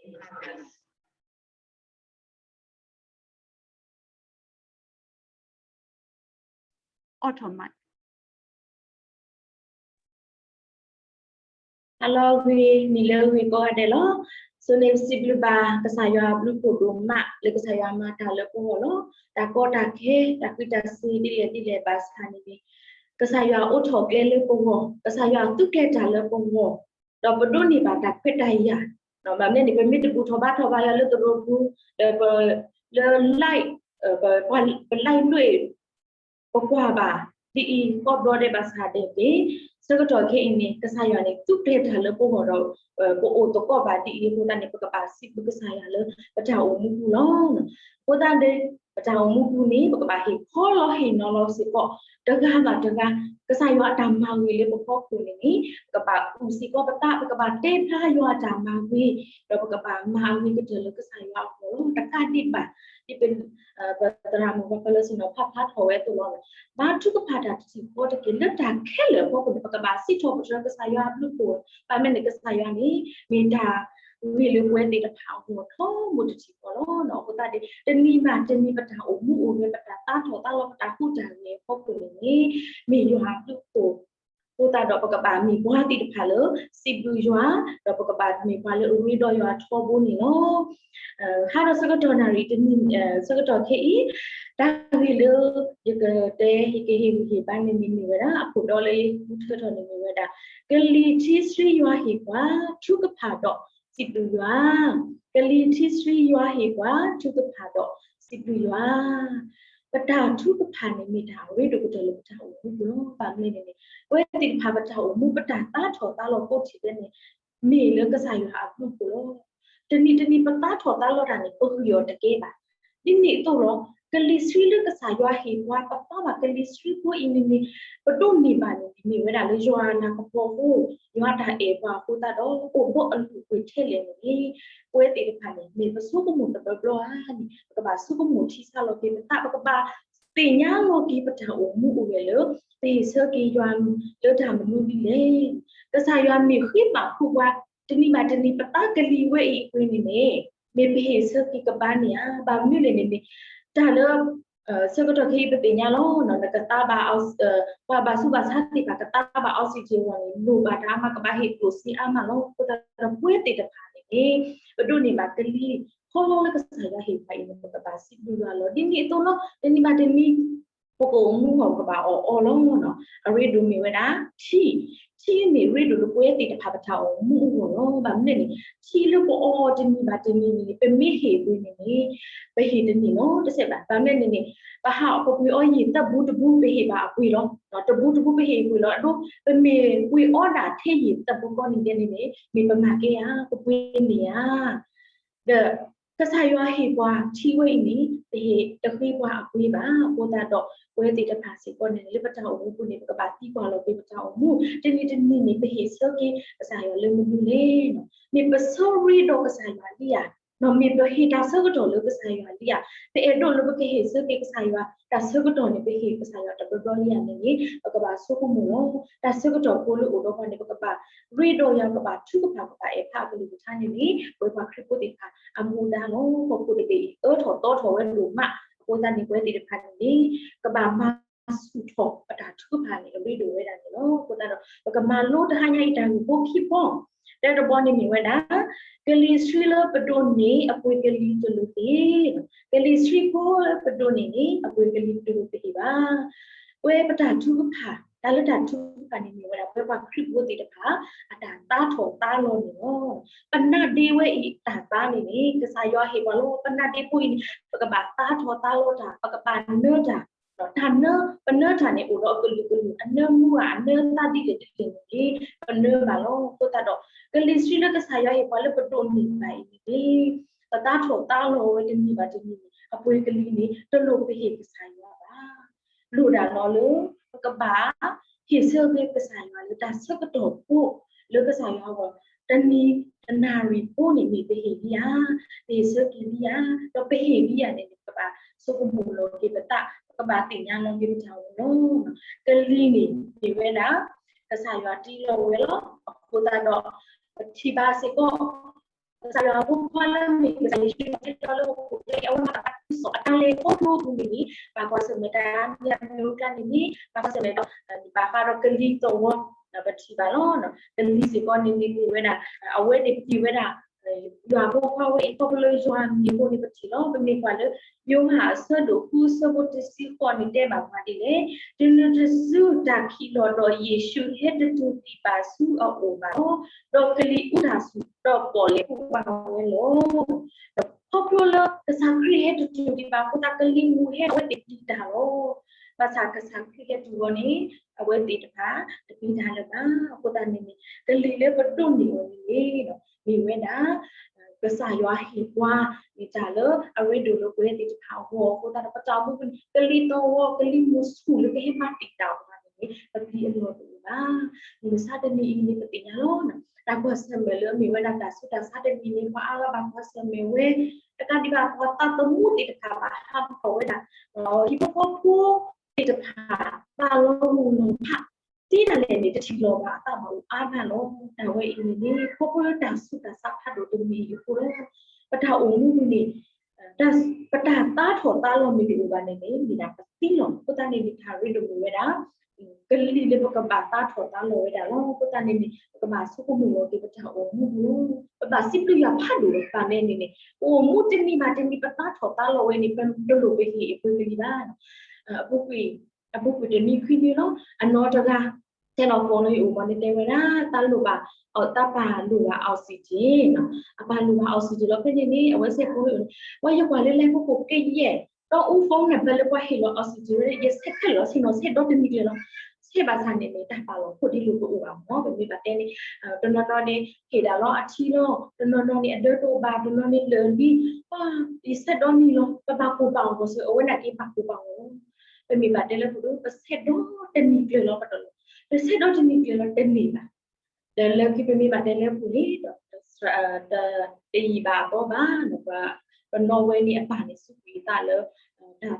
Automate. ဟါလၢအဂ့ၤ, နံၤလၢအဂ့ၤကိးဂၤဒဲးလီၤ. ဆိန့ၣ်စံးဘျုးဘၣ် ကစၢ်ယွၤအဘျုးဖှိၣ်ဒိၣ်မး လၢကစၢ်ယွၤမၤတၢ်လၢပဂီၢ်လီၤ. တၢ်ကီတၢ်ခဲ တၢ်ဃံးတၢ်စ့ၤဒ်လဲၣ်ဒ်လဲၣ်ဘၣ်ဆၣ်န့ၣ်န့ၣ် ကစၢ်ယွၤအိးထီၣ်ကျဲလၢပဂီၢ်, ကစၢ်ယွၤသူကျဲတၢ်လၢပဂီၢ်, ဒီးပဒိးန့ၢ်ဘၣ်တၢ်ခွဲးတၢ်ယာ်, ဘၣ်မနုၤန့ၣ် ပမ့ၢ်တဘူၣ်ထီၣ်ဘါထီၣ်ဘါယွၤလၢသရိာ်ပူၤ, ဒီးပ, လၢ live, ပ, ပ live လွဲၢ် ပကွၢ်ဘၣ်ဒ်အံၤ ကိးဘျီဒဲးဘၣ်ဆၣ်ဒဲးန့ၣ် ဆၢကတီၢ်ခဲအံၤန့ၣ် ကစၢ်ယွၤန့ၣ် သူကျဲတၢ်လၢပဂီၢ်ဒီး ပအိၣ်သကိးဘၣ်ဒ်အံၤအဃိသတးန့ၣ် ပကဘၣ်စံးဘျုးကစၢ်ယွၤလၢပတၢ်အိၣ်မူပူၤလီၤ. အဃိသတးဒီး ပတၢ်အိၣ်မူပူၤန့ၣ် ပကဘၣ်ဟ့ၣ်ခီလီၤဟ့ၣ်နီၤလီၤစ့ၢ်ကီး တဂၤဘၣ်တဂၤ ကစၢ်ယွၤအတၢ်မၤဂ့ၤလၢပဖီခိၣ်န့ၣ်န့ၣ် ပကဘၣ်အုၣ်စ့ၢ်ကီးပသး, ပကဘၣ်တဲဖျါယွၤအတၢ်မၤဂ့ၤ, ဒီးပကဘၣ်မၤအဂ့ၤကတၢၢ်လၢကစၢ်ယွၤအဂီၢ်လီၤ. တကးဒံးဘၣ် ဒ်ပ, ပသရၣ်မုၣ်ပှၤဖီလၢစံၣ်နီၤဖးဖျါထီၣ်ဝဲအသိးလီၤ. ဘါထုကဖၣ်တၢ်တထံၣ်ဃီတက့ၢ်. လၢတၢ်ခဲလၢာ်အဖီခိၣ်န့ၣ် ပကဘၣ်စံးထီၣ်ပတြၢၤကစၢ်ယွၤအဘျုးအဖှိၣ်, ဘၣ်မနုၤန့ၣ် ကစၢ်ယွၤန့ၣ် မ့ၢ်တၢ်ဂ့ၤလၢပဝဲသ့ၣ်တဖၣ်အဂီၢ်ထီဘိတထံၣ်ဃီလီၤ. အဃိသတးဒီး တနံၤဘၣ်တနံၤ ပတၢ်အိၣ်မူအိၣ်ဂဲၤ ပတၢ်သးထီၣ်သးလီၤ ပတၢ်ဟူးတၢ်ဂဲၤအဖီခိၣ်န့ၣ်န့ၣ် မ့ၢ်ယွၤအဘျုးအဖှိၣ် အဃိသတးဒီး ပကဘၣ်မ့ၢ်ပှၤသ့ၣ်တဖၣ်လၢ စံးဘျုးယွၤ, ဒီးပကဘၣ်မ့ၢ်ပှၤလၢအရ့ဒီးယွၤထီဘိန့ၣ်လီၤ. ဟါဒီးဆၢကတီၢ်နၣ်ရံၣ်တနံၤ, ဆၢကတီၢ်ခဲအံၤ, တၢ်ဂ့ၢ်လၢ ယကတဲ ယကဟ့ၣ်ဂံၢ်ဟ့ၣ်ဘါန့ၣ်မ့ၢ်မ့ၢ်ဝဲဒၣ် အခိၣ်တီလၢယဃုထၢထီၣ်န့ၣ်မ့ၢ်ဝဲဒၣ် ကလံၤထံဆှံယွၤဟ့ၣ်ပှၤ ထုကဖၣ်ဒီးစံးဘျုးယွၤ, ကလံၤထံဆှံယွၤဟ့ၣ်ပှၤ ထုကဖၣ်ဒီးစံးဘျုးယွၤ ပတၢ်ထုကဖၣ်န့ၣ်မ့ၢ်တၢ်အရ့ဒိၣ်ကတၢၢ်လၢပတၢ်အိၣ်မူပူၤလီၤ. ဘၣ်မနုၤလဲၣ်န့ၣ် ပဝဲသ့ၣ်တဖၣ်ပတၢ်အိၣ်မူ ပတၢ်သးထီၣ်သးလီၤကိးထံၣ်ဖဲန့ၣ် မ့ၢ်လၢကစၢ်ယွၤအဘျုးအဖှိၣ်လီၤ. တနံၤတနံၤပသးထီၣ်သးလီၤတၢ်န့ၣ် ပဂံၢ်အီၤတကဲဘၣ်. ဒ်န့ၣ်အသိးလီၤ ကလံၤဆှံလၢကစၢ်ယွၤဟ့ၣ်ပှၤ ပသးဘၣ်ကလံၤဆှံဖိအံၤန့ၣ်န့ၣ် ပဒိးန့ၢ်ဘၣ်န့ၣ် မ့ၢ်ဝဲဒၣ်လၢယွၤအလၤကပီၤအဃိ ယွၤတၢ်အဲၣ်ပှၤအဃိသတးဒီး အိၣ်ဘီအလုၢ်အပှ့ၤထဲလဲၣ်န့ၣ်န့ၣ် ပဝဲသ့ၣ်တဖၣ်န့ၣ် မ့ၢ်ပဆိကမိၣ်တဘျီဘျီဧါန့ၣ် ပကဘၣ်ဆိကမိၣ်ထံဆါလီၤက့ၤပသး ပကဘၣ်သ့ၣ်ညါလီၤက့ၤပတၢ်အိၣ်မူအိၣ်ဂဲၤလၢ ပဟ့ၣ်ဆၢက့ၤယွၤလၢတၢ်မနုၤဒ်လဲၣ်. ကစၢ်ယွၤမ့ၢ်ဃ့ဘၣ်ဃုာ်ပှၤ တနံၤဘၣ်တနံၤ ပသးကလံၤဝဲအံၤအပှ့ၤန့ၣ်န့ၣ် မ့ၢ်ပဟ့ၣ်ဆၢက့ၤကဘါန့ၣ်ဧါ. ဘၣ်မနုၤလဲၣ်န့ၣ်န့ၣ် တၢ်လၢ ဆၢကတီၢ်ခဲအံၤပသ့ၣ်ညါလီၤ နကသးဘၣ် ပှၤဘၣ်ဆူးဘၣ်ဆါသ့ၣ်တဖၣ် ကသးဘၣ် oxygen အဂီၢ်န့ၣ် လိၣ်ဘၣ်တၢ်အါမး ကဘၣ်ဟ့ၣ်ကျိၣ်စ့အါမးလီၤ. အဃိသတးဒီးပဝဲသ့ၣ်တဖၣ်န့ၣ်န့ၣ် ပဒိးန့ၢ်ဘၣ်ကလံၤ ခီလီလၢကစၢ်ယွၤဟ့ၣ်ပှၤအံၤန့ၣ် ပကဘၣ်စံးဘျုးယွၤလီၤ. ဒ်န့ၣ်အသိးလီၤ တနံၤဘၣ်တနံၤ ပကအိၣ်မူအဂီၢ် ပကဘၣ်အီၣ်အီလီၤ. အရ့ဒိၣ်မ့ၢ်ဝဲဒၣ် ထံ, ထံမ့ၢ်ရ့ဒိၣ်လၢပဝဲသ့ၣ်တဖၣ်ပတၢ်အိၣ်မူအဂီၢ်လီၤ. ဘၣ်မနုၤလဲၣ်န့ၣ် ထံလၢပအီအီၤတနံၤဘၣ်တနံၤန့ၣ် ပမ့ၢ်ဟ့ၣ်အပှ့ၤန့ၣ်န့ၣ် ပဟ့ၣ်တန့ၢ်လီၤ တစဲးဘၣ်. ဘၣ်မနုၤလဲၣ်န့ၣ် ပဟးပပှ့ၤအီယံာ်တဘူတဘူ ပဟ့ၣ်ဘၣ်အပှ့ၤလီၤ. တဘူတဘူပဟ့ၣ်အပှ့ၤလီၤ. အဒိ ပမ့ၢ်ပှ့ၤအီဒၣ်ထဲယံာ်တဘူကီၢ်န့ၣ်ဒဲးန့ၣ်န့ၣ် မ့ၢ်ပမၤကဲဧါ, ပပှ့ၤန့ၢ်ဧါ. ဒီးကစၢ်ယွၤဟ့ၣ်ပှၤထံဝဲအံၤန့ၣ် ပဟ့ၣ်တဃ့ပှၤအပှ့ၤဘၣ်. အဃိသတးဒီး ပဝဲသ့ၣ်တဖၣ်စ့ၢ်ကီးန့ၣ် လၢပတၢ်အိၣ်မူပူၤန့ၣ် ပကဘၣ်သံကွၢ်လီၤက့ၤပတၢ်အိၣ်မူ တနံၤတနံၤန့ၣ် ပဟ့ၣ်ဆၢက့ၤကစၢ်ယွၤလၢမနုၤလဲၣ်. မ့ၢ်ပဆၢရ့ဒီးကစၢ်ယွၤလံဧါ, မ့ၢ်ပဟ့ၣ်တၢ်ဆၢကတီၢ်လၢကစၢ်ယွၤလံဧါ. ပအဲၣ်ဒိးလၢပကဟ့ၣ်ဆၢက့ၤကစၢ်ယွၤ တၢ်ဆၢကတီၢ်န့ၣ် ပဟ့ၣ်ကစၢ်ယွၤတဘျီဘျီလံဧါန့ၣ်န့ၣ် ပကဘၣ်ဆိကမိၣ်လီၤ. တၢ်ဆၢကတီၢ်ဖိလၢအိၣ်ဒီးပှၤန့ၣ် ပကဘၣ်ရ့ဒီးယွၤ ကဘၣ်ထုကဖၣ် ကဘၣ်အဲၣ်ဖးအကလုၢ်ကထါန့ၣ်န့ၣ် ပဝဲပှၤခရံာ်ဖိသ့ၣ်တဖၣ်အမူဒါလီၤ. ဟီၣ်ခိၣ်တဘ့ၣ်အံၤ အၢထီၣ်သီထီၣ်ဝဲဒိၣ်မး အဃိသတးန့ၣ် ပဝဲသ့ၣ်တဖၣ်န့ၣ်န့ၣ် ကဘၣ်မၤဆူၣ်ထီၣ်ပတၢ်ထုကဖၣ်န့ၣ် အရ့ဒိၣ်ဝဲဒၣ်န့ၣ်လီၤ. အဃိသတးဒီး ပကမၤလိတဟါညါအံၤတၢ်ဂ့ၢ်ဖိခံဘီ, တၢတဘီန့ၣ်မ့ၢ်ဝဲဒၣ် ကလံၤဆှံလၢပဒိးန့ၢ်အပှ့ၤကလံၤတလိၣ်ပဟ့ၣ်, ကလံၤဆှံဖိလၢပဒိးန့ၢ်န့ၣ် အပှ့ၤကလံၤတလိၣ်ပဟ့ၣ်ဘၣ်. ပဝဲပတၢ်ထုကဖၣ် တၢ်လၢတၢ်ထုကဖၣ်န့ၣ်မ့ၢ်ဝဲဒၣ် ပဝဲပှၤခရံာ်ဖိသ့ၣ်တဖၣ် အတၢ်သးထီၣ်သးလီၤန့ၣ်လီၤ. ပနါဒ့ဝဲအံၤတၢ်သါန့ၣ်န့ၣ် ကစၢ်ယွၤဟ့ၣ်ပှၤလီၤ. ပနါဒ့ဖိအံၤန့ၣ် ပကဘၣ်သးထီၣ်သးလီၤတၢ်, ပကဘၣ်နၢတၢ်, တၢ်နၢ ပနၢတၢ်န့ၣ် အိၣ်ဒီးအကလုာ်ကလုာ် အနၢမူဧါ အနၢသးဒ်လဲၣ်ဒ်လဲၣ်န့ၣ်န့ၣ် ပနၢဘၣ်လီၤ. အဃိသတးဒီး ကလံၤဆှံလၢကစၢ်ယွၤဟ့ၣ်ပှၤလၢပဒိးန့ၢ်ဘၣ်အံၤန့ၣ်န့ၣ် ပသးထီၣ်သးလီၤဝဲတနံၤဘၣ်တနံၤန့ၣ် အပှ့ၤကလံၤန့ၣ် တလိၣ်ပဟ့ၣ်ကစၢ်ယွၤဘၣ်. လိၣ်ဒၣ်လီၤလၢ ပကဘၣ် ဟ့ၣ်ဆၢက့ၤကစၢ်ယွၤလၢတၢ်ဆၢကတီၢ်ဖိ လၢကစၢ်ယွၤအဂီၢ် တနံၤတနၣ်ရံၣ်ဖိန့ၣ် မ့ၢ်ပဟ့ၣ်လံဧါ, ပဟ့ၣ်ဆၢက့ၤလံဧါ, ဒီးပဟ့ၣ်လံဧါန့ၣ် ပကဘၣ်ဆိကမိၣ်လီၤက့ၤပသး, ပကဘၣ်သ့ၣ်ညါလီၤက့ၤပတၢ်အိၣ်မူလီၤ. ကလံၤန့ၣ် မ့ၢ်ဝဲဒၣ် ကစၢ်ယွၤတ့လီၤဝဲလီၤ. အဃိသတးဒီး ပထံၣ်ဘၣ်စ့ၢ်ကီး ကစၢ်ယွၤအဖိခွါလၢမ့ၢ်ကစၢ်ယ့ၣ်ၡူးခရံာ်လၢဟီၣ်ခိၣ်ချၢအံၤ အဝဲမၤသးဒ်သိးအတၢ်လဲၤခီဖျိအပူၤန့ၣ်န့ၣ် ဘၣ်ကွၢ်ဆၢၣ်မဲာ်တၢ်မ့ၢ်အမ့ၢ်အကျါန့ၣ်န့ၣ် ဘၣ်ကွၢ်ဆၢၣ်မဲာ်ဒီး ဘၣ်ဃးဒီးကလံၤသဝီ ပထံၣ်ဘၣ်လီၤ. ကလံၤစ့ၢ်ကီးန့ၣ်န့ၣ် မ့ၢ်ဝဲဒၣ် အဝဲန့ၣ်ပထံၣ်ဝဲဒၣ် ယွၤအဖိခွါဝဲအံၤ ခီဖျိလၢယွၤအမံၤအဃိန့ၣ် ပထံၣ်လီၤ. ပမ့ၢ်ကွၢ်လၢ ယိၤဟၣ်အဆၢဒိၣ်ဃု အဆၢဖိတဆံဃိးန့ၣ် တဲဘၣ်ပှၤဒ်လဲၣ်, တုၤနုၤတစုတၢ်ခံးလီၤဒီး ယ့ၣ်ၡူးဟဲတတုၤဒံးဘၣ်ဆူအအိၣ်ဘၣ်လီၤ. ဒီးကလံၤအူတၢ်ဆူၣ် ဒီးပီၣ်လဲၣ်အိၣ်ဘၣ်ဝဲလီၤ. ဒီးခီဖျိလၢကစၢ်ခရံာ်ဟဲတတုၤဒံးဘၣ်အဃိသတး ကလံၤမူဟဲအဝဲသ့ၣ်ပျံၤတၢ်လီၤ. ဘၣ်ဆၣ်ကစၢ်ခရံာ်ဟဲတုၤအဂီၢ်န့ၣ် အဝဲသ့ၣ်တဖၣ် တပျံၤတၢ်လၢၤဘၣ်. အဃိသတးန့ၣ်န့ၣ် ကလံၤလၢပဒိးန့ၢ်အီၤန့ၣ်န့ၣ် မ့ၢ်ဝဲဒၣ် ကစၢ်ယွၤဟ့ၣ်ပှၤ မ့ၢ်တၢ်လၢအရ့ဒိၣ်လၢပဝဲသ့ၣ်တဖၣ်အဂီၢ် အဃိသတးဒီး ပတၢ်အိၣ်မူပူၤန့ၣ် ကလံၤသဝီ ကလံၤမူဆူၣ်လၢကဟဲမၤတံာ်တာ်ပှၤန့ၣ်န့ၣ် ပပျံၤအလီၢ်တအိၣ်ဘၣ်. မုၢ်မဆါတနံၤအံၤန့ၣ် ပသ့ၣ်ညါလီၤ. တၢ်ကွၢ်ဆၢၣ်မဲာ်လၢအမ့ၢ်ဝဲဒၣ်တၢ်ဆူးတၢ်ဆါတမံၤန့ၣ် ပှၤအါဂၤဘၣ်ကွၢ်ဆၢၣ်မဲာ်ဝဲ တကးဒံးဘၣ် ပှၤသးသမူသ့ၣ်တဖၣ်ဘၣ်ဟးထီၣ်ဝဲဒၣ် ဟံၣ်ဖိဃီဖိသ့ၣ်တဖၣ် ဘၣ်လီၤမုၢ်လီၤဖး သ့ဒၣ်လဲာ်န့ၣ် တထံၣ်လီၤဘၣ်အသးဘၣ်အိၣ်အါမးလီၤ. တၢ်ဝဲအံၤန့ၣ်န့ၣ် ခီဖျိလၢတၢ်ဆူးတၢ်ဆါဖးဒိၣ်တမံၤအံၤအဃိလီၤ. ပတၢ်အိၣ်မူပူၤန့ၣ် ပတၢ်သါထီၣ်သါလီၤမ့ၢ်တအိၣ်ဘၣ်န့ၣ်န့ၣ် မ့ၢ်ဒၣ်ပသံလီၤ. အဃိသတးန့ၣ်န့ၣ် တၢ်ရ့ဒိၣ်မ့ၢ်ဝဲဒၣ် ကလံၤလၢပကဘၣ်သါထီၣ်သါလီၤဝဲဒၣ်လီၤ. အဃိသတးန့ၣ်န့ၣ် ပကဘၣ်ဆိကမိၣ်လီၤက့ၤပတၢ်အိၣ်မူပူၤလီၤ. ပဘၣ်စံးဘျုးယွၤဖးဒိၣ်လီၤ. ဘၣ်မနုၤလဲၣ်န့ၣ်န့ၣ် ပအိၣ်မူတနံၤဘၣ်တနံၤ ပသါထီၣ်သါလီၤဝဲန့ၣ် ပတလိၣ်ပဟ့ၣ်အပှ့ၤကလံၤဘၣ်. အပူၤကွံာ် အပူၤကွံာ်တနံၤခွံနံၤလီၤ. အနီၢ်တဂၤ ဆဲးလီၤကိးလၢယအိၣ်မးန့ၣ် တဲဝဲဒၣ် တၢ်လိၣ်ဘၣ် တၢ်ပၢ်လိၣ်ဘၣ် oxygen နီၤ. အပၢ်လိၣ်ဘၣ် oxygen လီၤ. ဖဲန့ၣ်န့ၣ် အဝဲဆဲးကိးလၢယအိၣ်န့ၣ် ပှၤယကွၢ်လၢလဲၤခိခိၣ်ကယဲၢ် ဒီးအူ phone နံပါတ် လၢပှၤဟ့ၣ်လီၤ oxygen ဝဲ ယဆဲးခဲလၢာ်ဆ့ၣ်နီၤ ဆဲးဒီတနံၤကျၢၤလီၤ. ဆဲးဘၣ်ဆၣ်န့ၣ်န့ၣ် တၢ်ပာ်လီၤခိၣ်ဒ်လိၣ်တအိၣ်ဘၣ်မး ပမ့ၢ်ဘၣ်တဲန့ၣ် တနီၤနီၤန့ၣ် ဟ့ၣ်ဒၣ်လီၤအထံလီၤ. တနီၤနီၤန့ၣ် အဒၢတအိၣ်ဘၣ်, တနီၤန့ၣ်လၢာ်လံ, ပှၤ ယဆဲးဒီနံၤလီၤ. ပဘၣ်ကိၢ်ဘၣ်ဂီၤစ့ၢ် အဝဲန့ၣ်က့ၤဘၣ်ကိၢ်ဘၣ်ဂီၤလီၤ. ပမ့ၢ်ဘၣ်တဲလၢပဒိၣ် ပဆဲးဒီတနံၤကျၢၤလီၤ ပတလီၤ. ပဆဲးဒီတနံၤကျၢၤလီၤ တန့ၢ်ဘၣ်. ဒီးလၢခံပမ့ၢ်ဘၣ်တဲလၢပူၤန့ၣ် တယံာ်ဘၣ်အသီဘၣ် ပနီၢ်ဝဲန့ၣ်အပၢ်န့ၣ် စူးကွံာ်အသးလၢ တၢ်က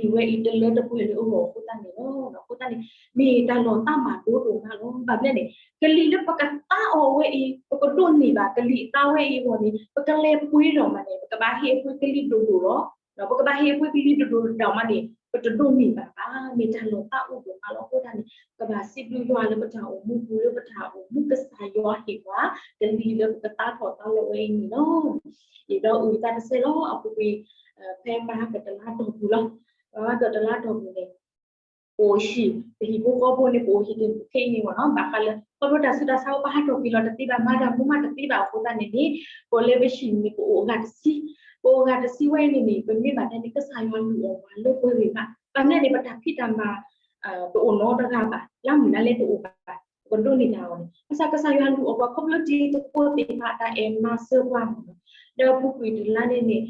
လံၤဝဲအံၤ တလၢတပှဲၤလၢအဂီၢ်အဃိသတးန့ၣ်လီၤ. အဃိသတးန့ၣ် မ့ၢ်တၢ်လီၤသးမးဒိၣ်ဒိၣ်မးလီၤ. ဘၣ်မနုၤလဲၣ်န့ၣ် ကလံၤလၢပကသါအီၤဝဲအံၤ ပကဒိးန့ၢ်ဘၣ် ကလံၤအသါဝဲအံၤအဂီၢ်န့ၣ် ပကလဲၤပှ့ၤဒီးမးန့ၣ် ပကဘၣ်ဟ့ၣ်အပှ့ၤကလံၤဒိၣ်ဒိၣ်လီၤ. ဒီးပကဘၣ်ဟ့ၣ်အပှ့ၤကလံၤဒိၣ်ဒိၣ်ဒီးမးန့ၣ် ပတဒိးန့ၢ်ဘၣ်ဘၣ်. မ့ၢ်တၢ်လီၤသးအိၣ်ဒိၣ်မးလီၤ. အဃိသတးန့ၣ် ပကဘၣ်စံးဘျုးယွၤလၢပတၢ်အိၣ်မူပူၤ လၢပတၢ်အိၣ်မူကစၢ်ယွၤဟ့ၣ်ပှၤ ကလံၤလၢပကသါထီၣ်သါလီၤဝဲအံၤန့ၣ်လီၤ. ယဒီးအုၣ်သးတစဲးလီၤ. အပူၤကွံာ် ဖဲပဟးကတလါတီၢ်ပူၤလီၤ. ပဟးကတလါတီၢ်ပူၤန့ၣ် ပအိၣ်ဟံၣ် ပဟံၣ်ဖိဃီဖိန့ၣ် ပအိၣ်ဟံၣ်တဖုခဲအံၤန့ၣ်မ့ၢ်နီၤ ဘၣ်ဃးလၢ ခီဖျိတၢ်ဆူးတၢ်ဆါအိၣ် ပဟးထီၣ်ကွံာ်လီၤတသ့ဘၣ် မၤတၢ်မူမးတသ့ဘၣ်အဃိသတးန့ၣ်န့ၣ် ပအိၣ်လၢပဟံၣ်န့ၣ် ပအိၣ်အဂၤတဆံ, ပအိၣ်အဂၤတဆံဝဲအံၤန့ၣ်န့ၣ် ပမ့ၢ်ဘၣ်တဲန့ၣ် ကစၢ်ယွၤလူၤအီၣ်ပှၤလၢပှဲၤဂ့ၤမး ဘၣ်မနုၤလဲၣ်န့ၣ် ပတၢ်ဖံးတၢ်မၤ တအိၣ်နီတဂၤဘၣ်, လၢမုၢ်လၢ်လဲၣ်တအိၣ်ဘၣ်, ပကဒိးန့ၢ်တၢ်အီၤန့ၣ် ဘၣ်ဆၣ်ကစၢ်ယွၤလူၤအီၣ်ပှၤခီဖျိတံၤသကိးသ့ၣ်တဖၣ်အတၢ်အဲၣ်မၤစၢၤပှၤမ့ၢ်နီၤ, ဒီးအပူၤကွံာ်တလါန့ၣ်န့ၣ်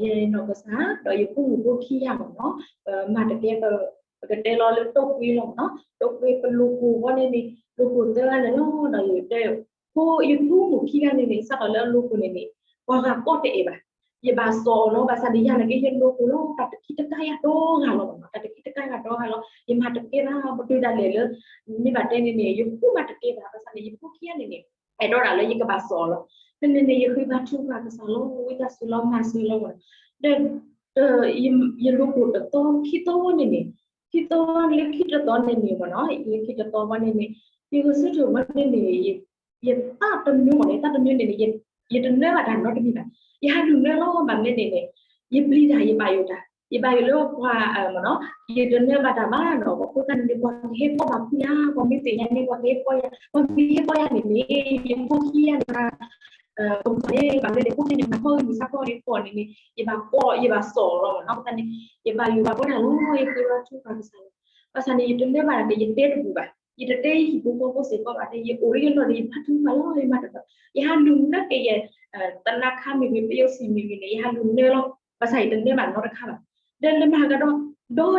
ယနီၢ်ကစၢ် ဒီးယဖိမုၣ်ဖိခံဂၤမ့ၢ်နီၤ ပမၤတကဲ ပကတဲလီၤလၢတိၢ်ကွ့လီၤမ့ၢ်နီၤ, တိၢ်ကွ့ပလိၣ်ကိၢ်ဝဲန့ၣ်န့ၣ် လိၣ်ကိၢ်သၢဂၤန့ၣ်လီၤ, ဒီးယတဲ ဖိ ယဖိမုၣ်ခံဂၤန့ၣ်န့ၣ် စးထီၣ်လၢအလိၣ်ကိၢ်န့ၣ်န့ၣ် ပှၤဂၤကိးတအဲၣ်ဘၣ်, ယဘၣ်စိာ်အီၤလီၤ, ဘၣ်ဆၣ်န့ၣ် ယၤန့ၣ်က့ ယလိၣ်ကိၢ်လီၤ, တၢ်တခံတကါယၤဒီဂၤလီၤမ့ၢ်နီၤ, တၢ်တခံတကါယၤဒီဂၤလီၤ, ယမၤတကဲဘၣ်, ပတုၤဒၣ်လဲာ်လၢ မ့ၢ်ဘၣ်တဲန့ၣ်န့ၣ် ယဃုမၤတကဲဘၣ်, ဘၣ်ဆၣ်န့ၣ် ယဖိခံဂၤန့ၣ်န့ၣ် အဲၣ်ဒိးဒၣ်လၢယကဘၣ်စိာ်အီၤလီၤ, ဖဲန့ၣ်န့ၣ် ယဃ့ဘါထုကဖၣ်ကစၢ်လီၤ, ဝံသးစူၤလီၤ မၤစၢၤလီၤမ့ၢ်နီၤ, ဒီး ယလိၣ်ကိၢ်တသီ ခံသီဝဲန့ၣ်န့ၣ်, ခံသီလၢခံတသီန့ၣ်န့ၣ်မ့ၢ်နီၤ, လၢခံတသီဝဲန့ၣ်န့ၣ် ယဂုာ်ဆၢထၢၣ်ဝဲန့ၣ်န့ၣ် ယသးတမံၤမ့ၢ်န့ၣ် သးတမံၤန့ၣ်န့ၣ် ယတနၢဘၣ်တၢ်နီတမံၤဘၣ်, ယဟးလူၤနၢလီၤ, ဘၣ်မနုၤလဲၣ်န့ၣ်န့ၣ် ယပျံၤတၢ် ယဘၣ်ယိၣ်တၢ်, ယဘၣ်ယိၣ်လၢပှၤမ့ၢ်နီၤ, ယတနၢဘၣ်တၢ်ဘၣ်နီၤ, အဃိသတးန့ၣ် ပှၤကဟဲကိးဘၣ်ဖုယၤ, ပှၤမ့ၢ်သ့ၣ်ညါန့ၣ် ပှၤကဟဲကိးယၤ, ပှၤမ့ၢ်ဟဲကိးယၤန့ၣ်န့ၣ် ယဖိခံဂၤန့ၣ် ပမ့ၢ်ဘၣ်မ့ၢ်န့ၣ် ဖိခံဂၤန့ၣ် မၤခီဂံၢ်မုၢ်ဆါခီန့ၣ် ကိးန့ၣ်န့ၣ် ယဘၣ်ကိး ယဘၣ်စိာ်လီၤမ့ၢ်နီၤ, အဃိသတးန့ၣ် ယဘၣ်ယိၣ်ဘၣ်ပှၤတၢ်လီၤ, ယဃ့ဘါထုကဖၣ်ကစၢ်လီၤ, ဘၣ်ဆၣ်န့ၣ် ယတနၢဘၣ်န့ၣ် ယတဲတဘူၣ်ဘၣ်, ယတတဲယဟံၣ်ဖိဃီဖိစ့ၢ်ကီးဘၣ်, ယအိၣ်လၢယလီၢ်န့ၣ် ယဘါထုကဖၣ်လီၤ, ယမၤတဘၣ်, ယဟးလူၤနၢက့ၤယ သနါခါမ့ၢ်ဂ့ၤ ပယီၤစံၣ်မ့ၢ်ဂ့ၤန့ၣ် ယဟးလူၤနၢလီၤ, ဘၣ်ဆၣ်ယတနၢဘၣ်နီတခါဘၣ်, ဒီးလၢမၤကဒီး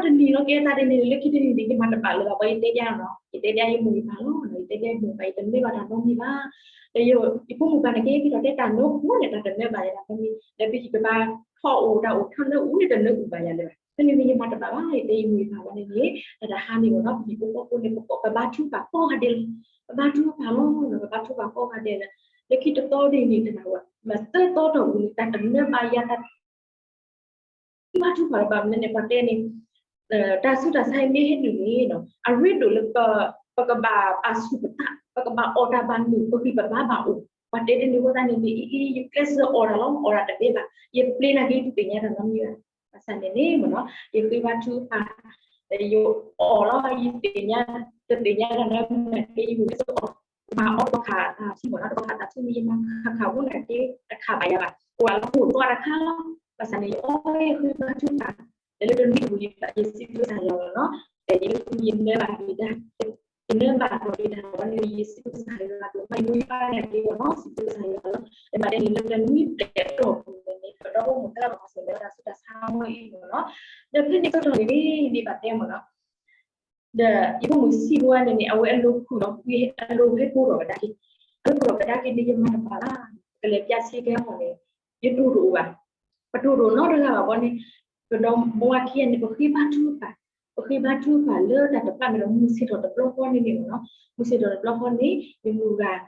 ဒီတနံၤလီၤ ကဲသးဒ်န့ၣ် လၢခံတနံၤန့ၣ် ယမၤတဘၣ်လၢၤဘၣ်, ပှၤယတဲဒ်နီၤ, ယတဲဒ်ယမိၢ်ယပၢ်လီၤ, ယတဲဒ်ယမိၢ်ယပၢ် ယတနၢဘၣ်တၢ်နီတမံၤဘၣ်, ဒီးယဖိမုၣ်ပၢ်န့ၣ် ကဟဲက့ၤထီၣ်တဲတၢ်နီတမံၤန့ၣ် တၢ်တနၢဘၣ်ယၤဘၣ်, ဖဲန့ၣ် ဒီးပဟံၣ်ကဘၣ်ထီၣ်အိၣ်တၢ်အိၣ်ထီၣ်လၢအူန့ၣ် တနၢအူဘၣ်ယၤလၢၤဘၣ်, ဖဲန့ၣ်န့ၣ် ယမၤတဘၣ်ဘၣ်, ယတဲယမိၢ်ယပၢ်ဝဲန့ၣ်န့ၣ် တၢ်တဟါန့ၣ်မ့ၢ်နီၤ ပဟံၣ်ဖိဃီဖိန့ၣ် ပကိး ပဘါထုကဖၣ်ကိးဂၤဒဲးလီၤ, ပဘါထုကဖၣ်လီၤ, ပဘါထုကဖၣ်ကိးဂၤဒဲးလီၤ, လၢခံတသီဒ်န့ၣ် တၢ်ဝဲ မ့ၢ်သၢသီတီၢ်ပူၤန့ၣ် တၢ်တနၢဘၣ်ယၤ တၢ် ဘါထုကဖၣ်လၢၤဘၣ်မနုၤန့ၣ် ပှၤတဲန့ၣ် တၢ်ဆူးတၢ်ဆါအံၤမ့ၢ်ဟဲနုာ်န့ၣ် အရ့ဒိၣ်လၢ ပကဘၣ်ပာ်ဆူၣ်ပသး ပကဘၣ်အီၣ်တၢ်ဘၣ်နုာ် ပဂံၢ်ပဘါဘၣ်အိၣ် ပှၤတဲတန့ၢ်အဃိသတးန့ၣ် အံၤ ယကျဲးစၢးအီၣ်တၢ်လီၤ အီၣ်တၢ်တဘဲဘၣ် ယပျ့ၤနာ်က့ ယတသ့ၣ်ညါတၢ်နီတမံၤဘၣ် ဘၣ်ဆၣ်န့ၣ်န့ၣ်မ့ၢ်နီၤ ယဃ့ဘါထုကဖၣ် ယအီၣ်လီၤ ယသ့ၣ်ညါ တသ့ၣ်ညါတၢ်နီတမံၤနာ်က့ ယမ့ၢ်ကျဲးစၢးအီၣ် မၤအီၣ်တကီၢ်ခါတၢ်ထံမ့ၢ်နီၤ တကီၢ်ခါတၢ်ထံမ့ၢ် ယမၤခးခးဝဲနာ်က့ တခးဘၣ်ယၤဘၣ် အိၣ်ဝဲလၢဟိၣ်သီတခါလီၤ ဘၣ်ဆၣ်န့ၣ် ယအီၣ်ယဃ့ဘါထုကဖၣ် လၢတနွံတပူၤ ယစံးဘျုးကစၢ်ယွၤလီၤနီၤ ယနၢဘၣ်ဂ့ၤဒၣ် ယနၢဘၣ်ဂ့ၤဒၣ်ဝဲန့ၣ် ယစံးဘျုးကစၢ်ယွၤလီၤ မ့ၢ်ယိယွၤနာ်က့နီၤ စံးဘျုးကစၢ်ယွၤလီၤ လၢမၤဒ်န့ၣ် လၢတနွံပူၤအတီၢ်ပူၤန့ၣ် ဒီပုၢ်ဝဲၢ်မုၣ်သၢဂၤဘၣ်ဆၣ်န့ၣ် တၢ်ဆူးတၢ်ဆါဝဲအံၤမ့ၢ်နီၤ ဒီးဖဲန့ၣ်ဆၢကတီၢ်န့ၣ် ယမ့ၢ်ဘၣ်တဲမ့ၢ်နီၤ ဒီးယဖိမုၣ်ဆံးဖိဝဲန့ၣ်န့ၣ် အဝဲအလိၤခုၣ်ဒီး အလိၤဟဲကိးထီၣ်ကဒါက့ၤ, အလိၤကိးထီၣ်ကဒါက့ၤန့ၣ် ယမၤတဘၣ်ဘၣ်, ကလဲၤပျးဆ့ကဲအဂီၢ်န့ၣ် ယတိၢ်တအိၣ်ဘၣ်, ပတိၢ်တအိၣ်နီတဂၤဘၣ်ဘီန့ၣ်, ကဒီးဘဝခံဂၤန့ၣ် ပဃ့ဘါထုကဖၣ်, ပဃ့ဘါထုကဖၣ်လၢတၢ်တဖျၢၣ်မ့ၢ်ဒီး မုၢ်ဆ့ၣ်ထီၣ်တဘျီဃီန့ၣ်န့ၣ်မ့ၢ်နီၤ, မုၢ်ဆ့ၣ်ထီၣ်တဘျီဃီန့ၣ် ယမုၢ်ဂၤ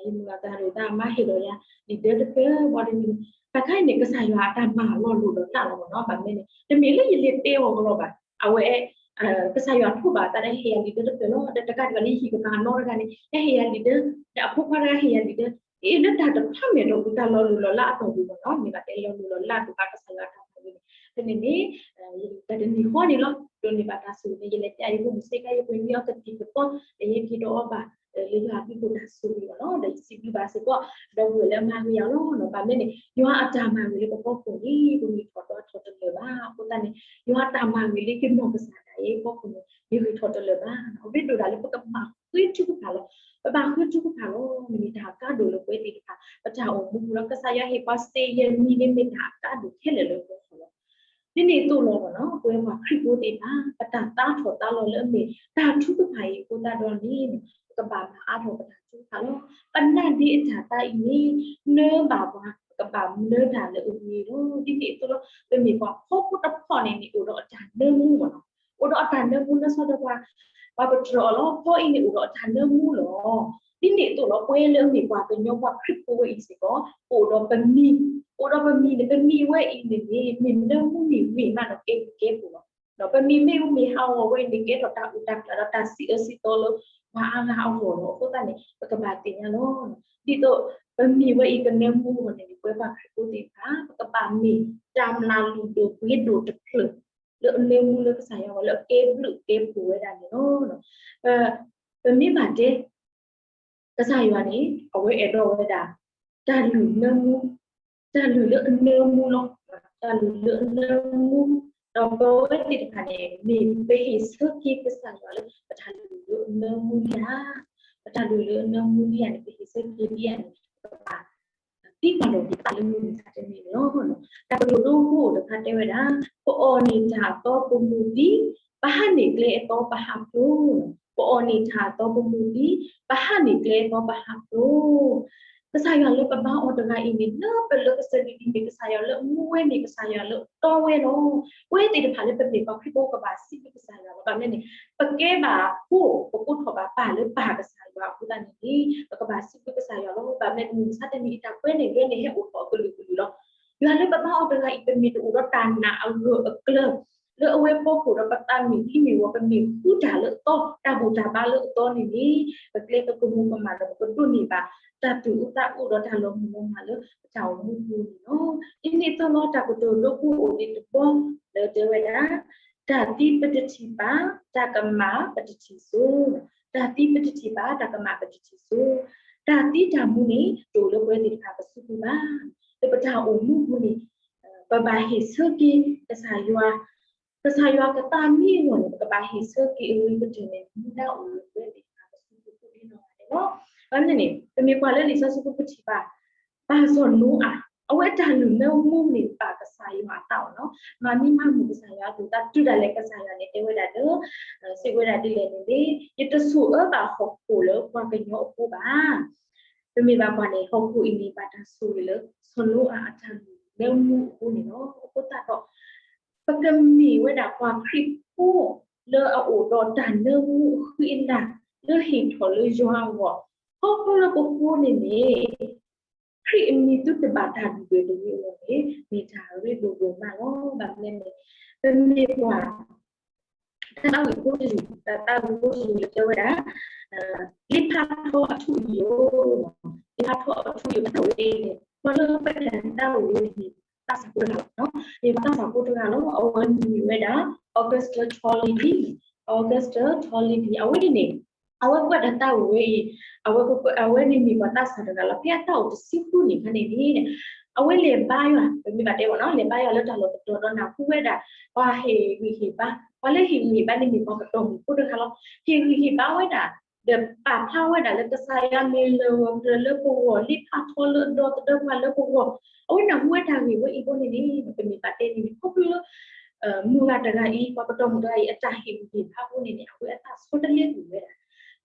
ယမုၢ်ဂၤတၢ်ဒိၣ်တၢ်မါဟ့ၣ်လီၤယၤ လံာ်ဒၢတဖျၢၣ်ဘီန့ၣ်န့ၣ်, တၢ်ခါအံၤန့ၣ် ကစၢ်ယွၤအတၢ်မၤလီၤလိၢ်ဒီးလၢ်လီၤမ့ၢ်နီၤ, ဘၣ်မနုၤန့ၣ် တမ့ၢ်လၢယလဲၤတဲအီၤကလီၤဘၣ်, အဝဲ ကစၢ်ယွၤထိးဘၣ်သးဒီးဟ့ၣ်ယၤလံာ်ဒၢတဖျၢၣ်လီၤ, ဒီးတကးဒံးဘၣ်လၢယဟံၣ်ကပၤနီတဂၤန့ၣ် ဟဲဟ့ၣ်ယၤလံာ်ဒၢ, ဒီးအဖိခွါတဂၤဟ့ၣ်ယၤလံာ်ဒၢ, အ့ၣ်လၢတၢ်တဖျၢၣ်မ့ၢ်ဒီး တၢ်လီၤလိၢ်လီၤလၢ်အတီၢ်ပူၤမ့ၢ်နီၤ, မ့ၢ်ဘၣ်တဲလီၤလိၢ်လီၤလၢ်ဒိၣ်ဘၣ်ကစၢ်ယွၤအတၢ်မၤဝံၤန့ၣ်, ဖဲန့ၣ်န့ၣ် တၢ်တနံၤဃီန့ၣ်လီၤ, ဒိးန့ၢ်ဘၣ်တၢ်ဆိၣ်ဂ့ၤန့ၣ် ယလဲၤပျးယဖိမုၣ်ဆ့ကၤ ယပှ့ၤမံအီၤကသံၣ်ကသီ, ဒီးယဟဲက့ၤဒီးအီၤဘၣ် လၢယွၤအဘျုးအဖှိၣ်တၢ်ဆိၣ်ဂ့ၤမ့ၢ်နီၤ, ဒီးယစံးဘျုးဘၣ်စ့ၢ်ကီး ဒီပုၢ်ဝဲၢ်လၢအမၤဂ့ၤယၤလီၤ, ဘၣ်မနုၤန့ၣ် ယွၤအတၢ်မၤဂ့ၤလၢပဖီခိၣ်န့ၣ် ပဂံၢ်ထီၣ်ဒီးထီၣ်တလၢာ်ဘၣ်, အဃိသတးန့ၣ် ယွၤအတၢ်မၤဂ့ၤလၢယနီၢ်ကစၢ်ဒၣ်အံၤအဖီခိၣ်န့ၣ် ယဂံၢ်ထီၣ်တလၢာ်ဘၣ်, အရ့ဒိၣ်ဒၣ်လၢပကဘၣ်ဃ့ထုကဖၣ်လီၤ, ပဘၣ်ဃ့ထုကဖၣ်လီၤ, မ့ၢ်န့ၣ်တၢ်အကါဒိၣ်လၢပဝဲသ့ၣ်တဖၣ် ပတၢ်အိၣ်မူပူၤလီၤ, ကစၢ်ယွၤဟ့ၣ်ပှၤစ့ယဲၢ်မံၤန့ၣ်မ့ၢ်တၢ်အကါဒိၣ်ခဲလၢာ်လၢပဂီၢ်လီၤ. ဒ်န့ၣ်အသိးလီၤမ့ၢ်နီၤ, ပဝဲပှၤခရံာ်ဖိသ့ၣ်တဖၣ် ပတၢ်သါထီၣ်သါလီၤလၢအမ့ၢ်တၢ်ထုကဖၣ်အံၤအဃိသတးဒီးန့ၣ် ပကဘၣ်မၤအါထီၣ်ပတၢ်ထုကဖၣ်လီၤ, ပနၢ်ဒ့အတၢ်သါအံၤန့ၣ် နၢဘၣ်ပှၤ ပကဘၣ်နၢတၢ်လၢအဂ့ၤလီၤ, ဒ်န့ၣ်အသိးလီၤ, ပမ့ၢ်ပှၤဖီဖိတဖီန့ၣ်န့ၣ် အိၣ်ဒီးအတၢ်နၢမူမ့ၢ်နီၤ, အိၣ်ဒီးအတၢ်နၢမူလၢဆီဒီးပှၤ ပှၤပတြၢၤအီၤလီၤ, ဖီအံၤန့ၣ်အိၣ်ဒီးအတၢ်နၢမူလီၤ. ဒ်န့ၣ်အသိးလီၤ, ပဝဲလၢအမ့ၢ်ပှၤကညီပှၤခရံာ်ဖိဝဲအံၤစ့ၢ်ကီး အိၣ်ဒီးပမံၤ, အိၣ်ဒီးပမံၤန့ၣ် ပမံၤဝဲအံၤန့ၣ်န့ၣ် မ့ၢ်နၢမူမ့ၢ်ဂ့ၤမးဒီးကဲပူၤကဲပူၤလီၤ. ဒီးပမံၤမ့ၢ်မ့ၢ်ဟးဂီၤဝဲအံၤန့ၣ် ကဲထီၣ်တၢ်အုၣ်တၢ်ကျၢၤဒီးတၢ်စံးအၢစံးသီလၢ ပှၤအါဂၤအဂီၢ်လီၤ. အဃိသတးန့ၣ် ပကဘၣ်သ့ၣ်ညါလီၤ. ဒ်သိးပမံၤဝဲအံၤကနၢမူအဂီၢ်န့ၣ်န့ၣ် ပဝဲပှၤခရံာ်ဖိသ့ၣ်တဖၣ် ပကဘၣ်မ့ၢ်တၢ်မျၢ်လုၢ်ဒိၣ်ပှ့ၤဒိၣ်တဖျၢၣ် လၢအနၢမူလၢကစၢ်ယွၤဝဲ လၢအကဲဘျုးကဲဖှိၣ်ဝဲဒၣ်န့ၣ်လီၤ. ပမ့ၢ်ဘၣ်တဲ ကစၢ်ယွၤန့ၣ် အဝဲအဲၣ်ဒိးဝဲဒၣ် တၢ်လုၢ်နၢမူ, တၢ်လုၢ်လၢအနၢမူလီၤ. တၢ်လုၢ်လၢအနၢမူ, ဒီးပဝဲသ့ၣ်တဖၣ်န့ၣ် မ့ၢ်ပဟ့ၣ်ဆၢက့ၤကစၢ်ယွၤလၢပတၢ်လုၢ်လၢအနၢမူလံဧါ, ပတၢ်လုၢ်လၢအနၢမူလံဧါန့ၣ် ပဟ့ၣ်ဆၢက့ၤဒ်ဧါန့ၣ် ပကဘၣ် သံကွၢ်လီၤက့ၤသးလၢမုၢ်မဆါတနံၤန့ၣ်လီၤ. တၢ်ကတိၤဒိဖိအိၣ်တခါတဲဝဲဒၣ်, ပအီၣ်န့ၢ်တၢ်အသီပမူၤသံ, ပဟးန့ၢ်ကျဲအသီပဟးဖျိ, ပအီၣ်န့ၢ်တၢ်အသီပမူၤသံ, ပဟးန့ၢ်ကျဲအသီပဟးဖျိ, ကစၢ်ယွၤလၢပဘါအီၤတဂၤအံၤန့ၣ် လၢပလၢကစၢၢ်လံၤလံၤန့ၣ် ကစၢ်ယွၤလၢအမူဝဲန့ၣ် ကစၢ်ယွၤလၢအတီဝဲလီၤ. ပဝဲသ့ၣ်တဖၣ်လၢပမ့ၢ်ပှၤခရံာ်ဖိကဘၣ်စံးဘျုးကစၢ်ယွၤလီၤ. ဘၣ်မနုၤန့ၣ် ပကဲဘၣ်ဖိ ပကိးထီၣ်ဘၣ်ပၢ်လၢပၢ်ကစၢ်ယွၤအဃိသတးန့ၣ်န့ၣ် ပကဘၣ်စံးဘျုးကစၢ်ယွၤလီၤ. ဘၣ်မနုၤမုၢ်မဆါတနံၤအံၤတၢ်ကွဲးန့ၣ် ဂဲၤန့ၣ်ဟဲအိၣ်ထီၣ်အကလုာ်ကလုာ်လီၤ. ယွၤလၢပဘါအီၤတဂၤအံၤ ပမ့ၢ်တအိၣ်ဒီးတၢ်နာ်အဂၢၢ်အကျၢၤ လၢအဝဲဖီခိၣ်ဒီးပသးမ့ၢ်သံမ့ၢ်ဝီ ပမ့ၢ်ဃုတၢ်လၢအသီ တၢ်ဘူၣ်တၢ်ဘါလၢအသီန့ၣ်န့ၣ် ပကျဲပကမူၤကမၣ်ဒီး ပကဒိးန့ၢ်ဘၣ် တၢ်သူၣ်အုးသးအုးဒီးတၢ်လီၤမုၢ်လီၤမၢ်လၢပတၢ်အိၣ်မူပူၤန့ၣ်လီၤ. ဒ်န့ၣ်အသိးလီၤ တၢ်ကတိၤဒိဖိအိၣ်ဒံးတဘီလၢတဲဝဲဒၣ်, တၢ်သံပတထံၣ်ဘၣ်, တၢ်ကမၣ်ပတထံၣ်စိ, တၢ်သံပတထံၣ်ဘၣ်, တၢ်ကမၣ်ပတထံၣ်စိ, တၢ်သံတၢ်မူန့ၣ် တအိၣ်လၢပဝဲသ့ၣ်တဖၣ်ပစုပူၤဘၣ်. လၢပတၢ်အိၣ်မူပူၤန့ၣ် ပဘၣ်ဟ့ၣ်ဆၢက့ၤကစၢ်ယွၤ, ကစၢ်ယွၤကသးမံအဂီၢ်န့ၣ် ပကဘၣ်ဟ့ၣ်ဆၢက့ၤအဂ့ၤကတၢၢ်န့ၣ် မူဒါအိၣ်လၢပဝဲသ့ၣ်တဖၣ်ပစုပူၤကိးဒ်နီၢ်ဂၤဒဲးလီၤ. ဘၣ်မနုၤန့ၣ် ပမ့ၢ်ကွၢ်လၢလံာ်စီဆှံပူၤပထံၣ်ဘၣ် ပၢ်စီၤနိအၤ အဝဲအတၢ်လုၢ်နၢမူန့ၣ် ပာ်ကစၢ်ယွၤအသးအီၤနီၤ, မၤမံမၤမုာ်ကစၢ်ယွၤအသိး တၢ်တုၤဒၣ်လဲာ်ကစၢ်ယွၤန့ၣ် တဲဝဲဒၣ်လၢ စံးဝဲဒၣ်ဒ်လဲၣ်န့ၣ်န့ၣ် ယတဆိၣ်အၢဘၣ်ဟီၣ်ခိၣ်လၢပှၤကညီအဃိဘၣ်. ပမ့ၢ်ဘၣ်ကွၢ်န့ၣ် ဟီၣ်ခိၣ်အံၤန့ၣ် ဘၣ်တၢ်ဆိၣ်ဂ့ၤလၢ စီၤနိအၤအတၢ်လုၢ်နၢမူအဃိန့ၣ်လီၤ. အဃိသတးဒီး ပကမ့ၢ်ဝဲဒၣ်ပှၤခရံာ်ဖိလၢအအိၣ်ဒီးတၢ်နၢမူအဃံအလၤ လၢဟ့ၣ်ထီၣ်လၢယွၤအဂီၢ် ခီဖျိလၢပဃိန့ၣ်န့ၣ် ခရံာ်အမံၤသုတဘၣ်တၢ်ဒုၣ်ဒွဲၣ်တဂ့ၤအဂီၢ်န့ၣ် မ့ၢ်တၢ်ရ့ဒိၣ်ဒိၣ်မးလီၤ. ဘၣ်မနုၤလဲၣ်န့ၣ် ပမ့ၢ်ကွၢ် တၢ်သးဝံၣ်ဖိတယုၢ်, တၢ်သးဝံၣ်ဖိတယုၢ်လၢတဲဝဲဒၣ် လ့ဖးထီအထူအယိာ်, လ့ဖးထီအထူအယိာ် တၢ်သးဝံၣ်န့ၣ် ပှၤလၢကွဲးတၢ်သးဝံၣ်န့ၣ် သးစၢ်ဖိတဂၤလီၤ. မ့ၢ်ပှၤသးစၢ်ဖိတဂၤလီၤ. အဝဲမံၤဝဲဒၣ် Auguste Tolibee, Auguste Tolibee အဝဲန့ၣ်န့ၣ် အဝဲကွဲးတၢ်သးဝံၣ်ဝဲအံၤ, အဝဲ အဝဲန့ၣ်မ့ၢ်ပှၤသးစၢ်တဂၤလီၤ. ဖဲအသးအိၣ်တဆံဃုနံၣ်အခါန့ၣ်န့ၣ် အဝဲလဲၤဘါယွၤ, ပမ့ၢ်ဘၣ်တဲဘၣ်နီၤ, လဲၤဘါယွၤလၢတၢ်လီၢ်တတီၤဒီးနၢ်ဟူဝဲဒၣ် ပှၤဟ့ၣ်ဂံၢ်ဟ့ၣ်ဘါ, ပှၤလၢဟ့ၣ်ဂံၢ်ဟ့ၣ်ဘါန့ၣ်မ့ၢ်ပှၤပတီၢ်မုၢ်ဖိတဂၤလီၤ. ဟ့ၣ်ဂံၢ်ဟ့ၣ်ဘါဝဲဒၣ် ဒီးပာ်ဖျါဝဲဒၣ်လၢကစၢ်ယွၤမ့ၢ်လၢၢ်ဂီၤကျၢၤလၢပဂီၢ်, လ့ဖးထီလၢဒီသဒၢပှၤလၢပဂီၢ်, အဝဲနၢ်ဟူဝဲတၢ်ဂ့ၢ်ဝဲအံၤအဃိန့ၣ်န့ၣ် ပမ့ၢ်ဘၣ်တဲန့ၣ်န့ၣ် ခီဖျိလၢ မုၢ်ဂၤတဂၤအံၤ ပှၤပတီၢ်မုၢ်တဂၤအံၤ အတၢ်ဟ့ၣ်ဂံၢ်ဟ့ၣ်ဘါအဃိန့ၣ်န့ၣ် အဝဲအသးဆီတလဲကွံာ်ဝဲဒၣ်.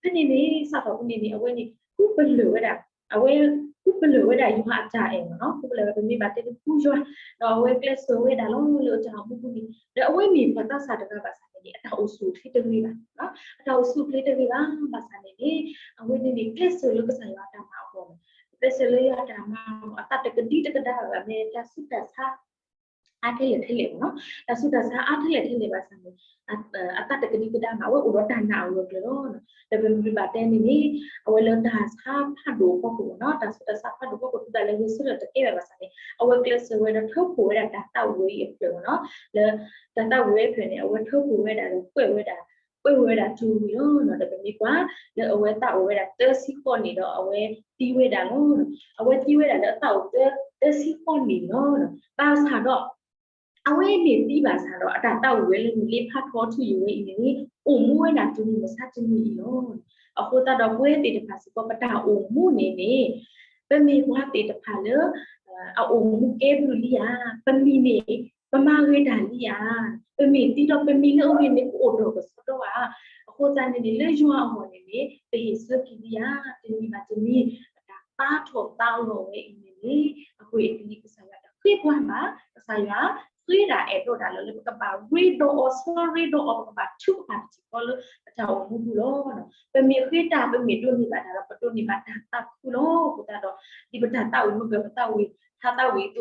ဖဲန့ၣ်န့ၣ် စးထီၣ်ဖဲန့ၣ်န့ၣ် အဝဲန့ၣ် ဃုပလၢၢ်ဝဲဒၣ်, အဝဲဃုပလၢၢ်ဝဲဒၣ်ယွၤအတၢ်အဲၣ်မ့ၢ်နီၤ, ဃုပလၢၢ်ဝဲ ပမ့ၢ်ဘၣ်တဲန့ၣ် ဃုယွၤ, ဒီးအဝဲကျဲးစၢးဝဲဒၣ်လီၤလၢအတၢ်အိၣ်မူပူၤန့ၣ် ဒီးအဝဲမ့ၢ်ပှၤသးစၢ်တဂၤဘၣ်ဆၣ်န့ၣ်န့ၣ် အတၢ်အိၣ်ဆူၣ်အိၣ်ချ့တဂ့ၤဘၣ်, အတၢ်အိၣ်ဆူၣ်အိၣ်ချ့တဂ့ၤဘၣ်ဘၣ်ဆၣ်န့ၣ်န့ၣ် အဝဲန့ၣ်န့ၣ် ကျဲးစၢးလၢကစၢ်ယွၤအတၢ်မၤအဂီၢ်, ကျဲးစၢးလၢယွၤအတၢ်မၤအဂီၢ် အသးတကဒံတကဒါဘၣ် မ့ၢ်တၢ်ဆူးတၢ်ဆါ အါထဲလဲၣ်ထဲလဲၣ်မ့ၢ်နီၤ, တၢ်ဆူးတၢ်ဆါအါထဲလဲၣ်ထဲလဲၣ်ဘၣ်ဆၣ်န့ၣ် အသးတကဒံကဒါမး အဝဲအိၣ်ဒီးတၢ်နာ်အဂၢၢ်ကျၢၤလီၤ. ဒီးပမ့ၢ်ဘၣ်တဲန့ၣ်န့ၣ် အဝဲလၢတၢ်ဆါဖးဒိၣ်အဖီခိၣ်မ့ၢ်နီၤ, တၢ်ဆူးတၢ်ဆါဖးဒိၣ်အဖီခိၣ် တုၤဒၣ်လဲာ်ဂဲၤဆၢထၢၣ်တကဲဘၣ်ဘၣ်ဆၣ်န့ၣ် အဝဲကျဲးစၢးဝဲဒီးထၢဖှိၣ်ဝဲဒၣ်တၢ်သးဝံၣ်အဖျၢၣ်မ့ၢ်နီၤ, လၢတၢ်သးဝံၣ်အဖျၢၣ်န့ၣ် အဝဲထၢဖှိၣ်ဝဲဒၣ်ဒီးကွဲးဝဲဒၣ် ကွဲးဝဲဒၣ်တုၤဝံၤလီၤ. ဒီးပမ့ၢ်ကွၢ် လၢအဝဲသးအိၣ်ဝဲဒၣ်သၢဆံဃိးနံၣ်ဒီးအဝဲသံဝဲဒၣ်လီၤ. အဝဲသံဝဲဒၣ်လၢအသးအိၣ်သၢဆံဃိးနံၣ်လီၤ. ဘၣ်ဆၣ်ဒီး အဝဲမ့ၢ်သံဘၣ်ဆၣ်ဒီး အတၢ်သးဝံၣ်ဝဲလၢလ့ဖးထီအထူအယိာ်ဝဲအံၤန့ၣ်န့ၣ် အိၣ်မူဝဲဒၣ်တနံၤမုၢ်ဆါတနံၤအံၤလီၤ. အဃိသတးဒီးပဝဲသ့ၣ်တဖၣ်စ့ၢ်ကီး ပတၢ်အိၣ်မူန့ၣ်န့ၣ် ပမ့ၢ်ပှၤသ့ၣ်တဖၣ်လၢ အအိၣ်မူကဲဘျုးလံဧါ, ပမံၤန့ၣ် ပမၤဂ့ၤတၢ်လံဧါ, ပမ့ၢ်သံဒီးပမံၤလၢအဂ့ၤန့ၣ် ကအိၣ်ဒီးကစီဒီဧါ. အဃိသတးန့ၣ်န့ၣ် လၢယွၤအဂီၢ်န့ၣ်န့ၣ် ပဟ့ၣ်ဆၢက့ၤလံဧါ, တနံၤဘၣ်တနံၤ ပတၢ်သးထီၣ်သးလီၤဝဲအံၤန့ၣ်န့ၣ် အဂ့ၢ်အကလံၤ ကစၢ်ယွၤတဃ့ပှၤဘၣ်, ကစၢ်ယွၤဃ့တၢ်အဲၣ်ဒိးတၢ်လၢ လၢပကဘၣ်ရ့ဒီးအီၤ ဆီရ့ဒီးအီၤ ပကဘၣ်ထုကဖၣ်တစဲးဖိလၢပတၢ်အိၣ်မူပူၤလီၤ. ပမ့ၢ်ဃ့တၢ် ပမ့ၢ်ဒိးန့ၢ်ဘၣ်တၢ်ဒီး ပဒိးန့ၢ်ဘၣ်တၢ်သးခုလီၤ. အဃိသတးဒီး ဒ်ပတၢ်သးဝံၣ်မုၢ်ဂၢၢ် ပသးဝံၣ် တၢ်သးဝံၣ